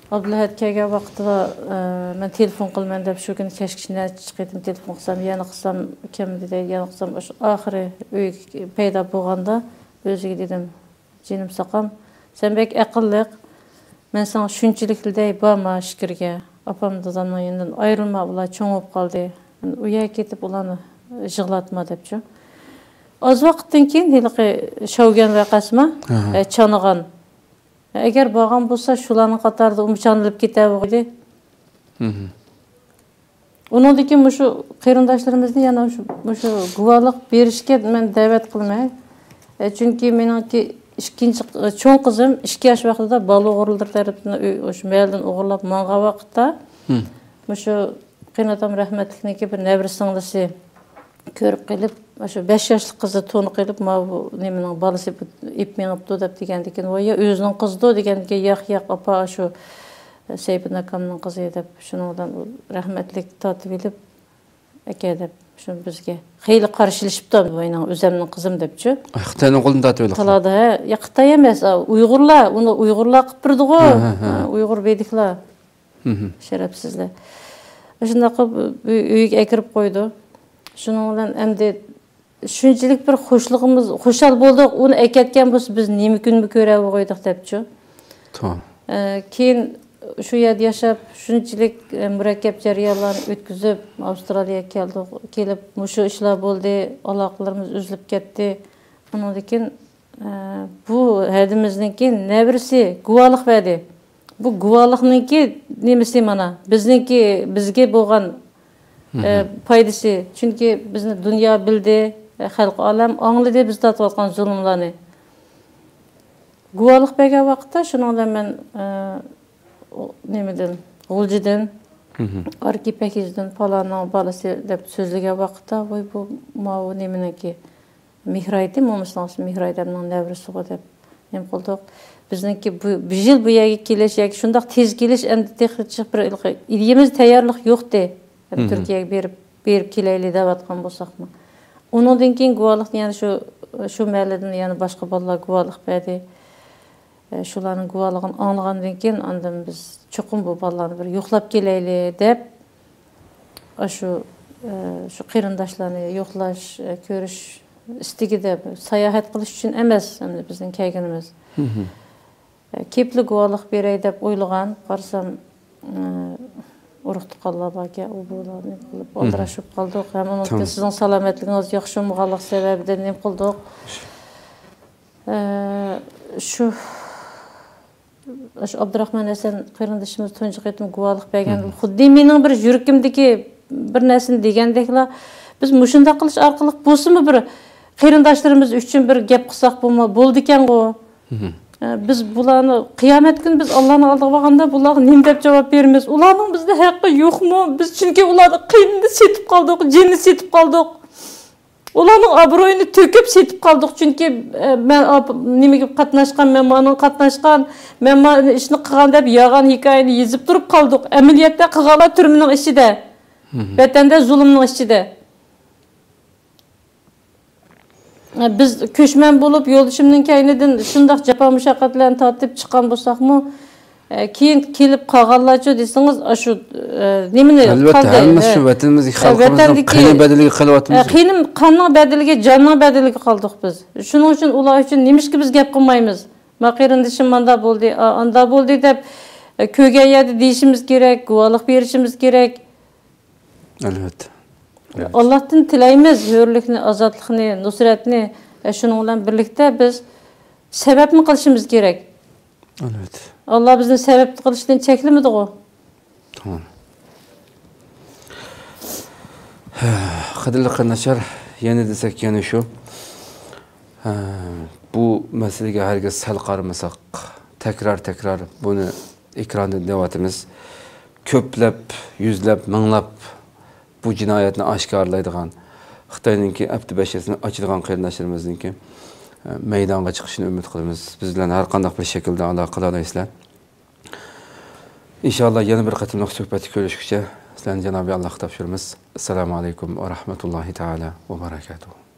ئابلىھەت كەلگەن ۋاقتىدا، ئە، مەن تېلېفون قىلىمەن دەپ، شۇ كۈنى كەچكىچە نەچچە قېتىم تېلېفون قىلسام، يەنە قىلسام، كەلمىدى دەيدۇ، يەنە قىلسام، ئاشۇ ئاخىرى ئۆيگە پەيدا بولغاندا ئۆزىگە دېدىم، جېنىم ساقام، سەن بەك ئەقىللىق. مەن ساڭا شۇنچىلىكلا دەي، بارما ئىچكىرىگە. ئاپام دادامنىڭ يېنىدىن ئايرىلما، ئۇلار چوڭ بولۇپ قالدى. ئۇ يەرگە كېتىپ ئۇلارنى يىغلاتما دەپچۇ. ئاز ۋاقىتتىن كېيىن ھېلىقى شاۋگۈەن ۋەقەسىما، ئاھا. ئە، چانىغان. ئەگەر بارغان بولسا، شۇلارنىڭ قاتارىدا ئۇمۇ چانىلىپ كېتەرغۇ ئىدى. مھم. ئۇنىڭدىن كېيىن مۇشۇ قېرىنداشلىرىمىزنى يەنە مۇشۇ، مۇشۇ گۇۋاھلىق بېرىشكە مەن دەۋەت قىلىمەن. ئە، چۈنكى مېنىڭكى ئىككىنچى، ئە، چوڭ قىزىم ئىككى ياش ۋاقتىدا بالا ئوغرىلىرى تەرىپىدىن ئۆي، ئوش مەھەللىدىن ئوغرىلاپ ماڭغان ۋاقىتتا، مم. مۇشۇ قېيىنئاتام رەھمەتلىكنىڭكى بىر نەۋرە سىڭلىسى كۆرۈپ قېلىپ، مۇشۇ بەش ياشلىق قىزى تونۇپ قېلىپ، ماۋۇ نېمىنىڭ بالىسى بۇ ئېپ مېڭىپتۇ دەپ دېگەندىكىن، ۋايا، ئۆزىنىڭ قىزىدۇ دېگەندىكىن، ياق، ياق، ئاپا، شۇ سەيپىدىن ئاكامنىڭ قىزى دەپ، شۇنىڭ بىلەن ئۇ رەھمەتلىك تارتىۋېلىپ، ئەكە دەپ، شۇ بىزگە خېلى قارشىلىشىپتۇ، ۋاينىڭ ئۆزەمنىڭ قىزىم دەپچۇ. ئاي، خىتاينىڭ قولىدىن تارتىۋېلىپتۇ. تالادا، ھە، يا خىتاي ئەمەس، ئا، ئۇيغۇرلار، ئۇنى ئۇيغۇرلار قىلىپ بېرىدىغۇ. ھە، ھە، ھە. ھە، ئۇيغۇر بېدىكلار. مھم. شەرەپسىزلەر. شۇنداق قىلىپ ئۆي-، ئۆيگە ئەكىرىپ قويدى. شۇنىڭ بىلەن ئەمدى شۇنچىلىك بىر خۇشلۇقىمىز، خۇشال بولدۇق، ئۇنى ئەكەتكەن بولسا، بىز نېمە كۈنمۇ كۆرەلمىگەيدۇق دەپچۇ. توغرا. ئە، كېيىن شۇ يەردە ياشاپ، شۇنچىلىك، ئە، مۇرەككەپ جەريانلارنى ئۆتكۈزۈپ، ئاۋسترالىيەگە كەلدۇق. كېلىپ، مۇشۇ ئىشلار بولدى، ئالاقىلىرىمىز ئۈزۈلۈپ كەتتى. ئۇنىڭدىن كېيىن، ئە، بۇ ھەدىمىزنىڭكى نەۋرىسى گۇۋاھلىق بەردى. بۇ گۇۋاھلىقنىڭكى نېمىسى مانا؟ بىزنىڭكى، بىزگە بولغان، ئە، مھم. پايدىسى. چۈنكى بىزنى دۇنيا بىلدى، ئە، خەلقى ئالەم ئاڭلىدى بىز تارتىۋاتقان زۇلۇملارنى. گۇۋاھلىق بەرگەن ۋاقىتتا شۇنىڭ بىلەن مەن، ئە، ئۇ، نېمىدىن، غۇلجىدىن، مھم. ئاركىپەك يېزىدىن پالاننىڭ بالىسى دەپ سۆزلىگەن ۋاقىتتا، ۋاي، بۇ ماۋۇ نېمىنىڭكى؟ مېھرايدىن، مومىسىنىڭ ئىسمى مېھرايدىننىڭ نەۋرىسىغۇ دەپ نېمە قىلدۇق. بىزنىڭكى بۇ، بۇ يىل بۇ يەرگە كېلىش ياكى شۇنداق تېز كېلىش ئەمدى تېخىچە بىر ئىدىيىمىز تەييارلىق يوقتى. يەنى مھم. تۈركىيەگە بېرىپ، بېرىپ كېلەيلى دەۋاتقان بولساقمۇ. ئۇنىڭدىن كېيىن گۇۋاھلىقنى يەنە شۇ، شۇ مەھەللىدىن يەنە باشقا بالىلار گۇۋاھلىق بەردى. ئە، شۇلارنىڭ گۇۋاھلىقىنى ئاڭلىغاندىن كېيىن، ئاندىن بىز چوقۇم بۇ بالىلارنى بىر يوقلاپ كېلەيلى دەپ، ئاشۇ، ئە، شۇ قېرىنداشلارنى يوقلاش، ئە، كۆرۈش ئىستىكىدە، ساياھەت قىلىش ئۈچۈن ئەمەس، ئەمدى بىزنىڭ كەلگىنىمىز. مھم. ئە، كېلىپلا گۇۋاھلىق بېرەي دەپ ئويلىغان، قارىسام، ئە، ئۇرۇق تۇغقانلار باركەن، ئۇ بۇلارنى قىلىپ، مھم. ئالدىراشىپ قالدۇق. ھەم ئۇنىڭ تامام. سىزنىڭ سالامەتلىكىڭىز ياخشى بولمىغانلىقى سەۋەبىدىن نېمە قىلدۇق. ئە، شۇ، شۇ ئابدۇراخمان ھەسەن قېرىندىشىمىز تۇنجى قېتىم گۇۋاھلىق بەرگەندە، مھم. خۇددى مېنىڭ بىر يۈرىكىمدىكى بىر نەرسىنى دېگەندەكلا، بىز مۇشۇنداق قىلىش ئارقىلىق بولسىمۇ بىر قېرىنداشلىرىمىز ئۈچۈن بىر گەپ قىلساق بولما-، بولىدىكەنغۇ. مھم. ئە، بىز بۇلارنى قىيامەت كۈنى بىز ئاللانىڭ ئالدىغا بارغاندا بۇلارغا نېمە دەپ جاۋاب بېرىمىز؟ ئۇلارنىڭ بىزدە ھەققى يوقمۇ؟ بىز چۈنكى ئۇلارنى قېنىنى سېتىپ قالدۇق، جېنىنى سېتىپ قالدۇق. ئۇلارنىڭ ئابرۇيىنى تۆكۈپ سېتىپ قالدۇق، چۈنكى، ئە، مەن ئاپ-، نېمىگە قاتناشقان، مەن مانىڭغا قاتناشقان، مەن مانا ئىشنى قىلغان دەپ يالغان ھېكايىنى يېزىپ تۇرۇپ قالدۇق. ئەمەلىيەتتە قىلغانلار تۈرمىنىڭ ئىچىدە، مھم. ۋەتەندە زۇلۇمنىڭ ئىچىدە. ئە، بىز كۆچمەن بولۇپ يولدىشىمنىڭ كەينىدىن شۇنداق جاپا مۇشەققەتلەرنى تارتىپ چىققان بولساقمۇ، ئە، كېيىن كېلىپ قالغانلارچۇ دېسىڭىز، ئاشۇ، ئە، نېمىنى ئەلۋەتتە، قالدى؟ ھەممە ئە، شۇ ۋەتىنىمىزدىكى ئە، خەلقىمىزنىڭ ۋەتەندىكى، قېنى بەدىلىگە قېلىۋاتىمىز. ئە، قېنىم-، قاننىڭ بەدىلىگە، جاننىڭ بەدىلىگە قالدۇق بىز. شۇنىڭ ئۈچۈن ئۇلار ئۈچۈن نېمىشقا بىز گەپ قىلمايمىز؟ ما قېرىندىشىم ماندا بولدى، ئا-، ئاندا بولدى دەپ، ئە، كۆرگەن يەردە دېيىشىمىز كېرەك، گۇۋاھلىق بېرىشىمىز كېرەك. ئەلۋەتتە. ئاللاھتىن تىلەيمىز ھۆرلۈكنى، ئازادلىقنى، نۇسرەتنى. ئە، شۇنىڭ بىلەن بىرلىكتە بىز سەۋەبمۇ قىلىشىمىز كېرەك. ئەلۋەتتە. ئاللا بىزنى سەۋەب قىلىشتىن چەكلىمىدىغۇ. تامام. قەدىرلىك قېرىنداشلار، يەنە دېسەك يەنە شۇ. بۇ مەسىلىگە ھەرگىز سەل قارىمىساق، تەكرار، تەكرار بۇنى ئېكراندا دەۋاتىمىز. كۆپلەپ، يۈزلەپ، مىڭلاپ بۇ جىنايەتنى ئاشكارىلايدىغان، خىتاينىڭكى ئەپتى بەشىسىنى ئاچىدىغان قېرىنداشلىرىمىزنىڭكى، ئە، مەيدانغا چىقىشىنى ئۈمىد قىلىمىز. بىز بىلەن ھەر قانداق بىر شەكىلدە ئالاقە قىلالايسىلەر. ئىنشاللا يەنە بىر قېتىملىق سۆھبەتتە كۆرۈشكۈچە سىلەرنى جانابى ئاللاھقا تاپشۇرىمىز. ئەسسالامۇ ئەلەيكۇم ۋە رەھمەتۇللاھى تائالا ۋە بەرەكاتۇھۇ.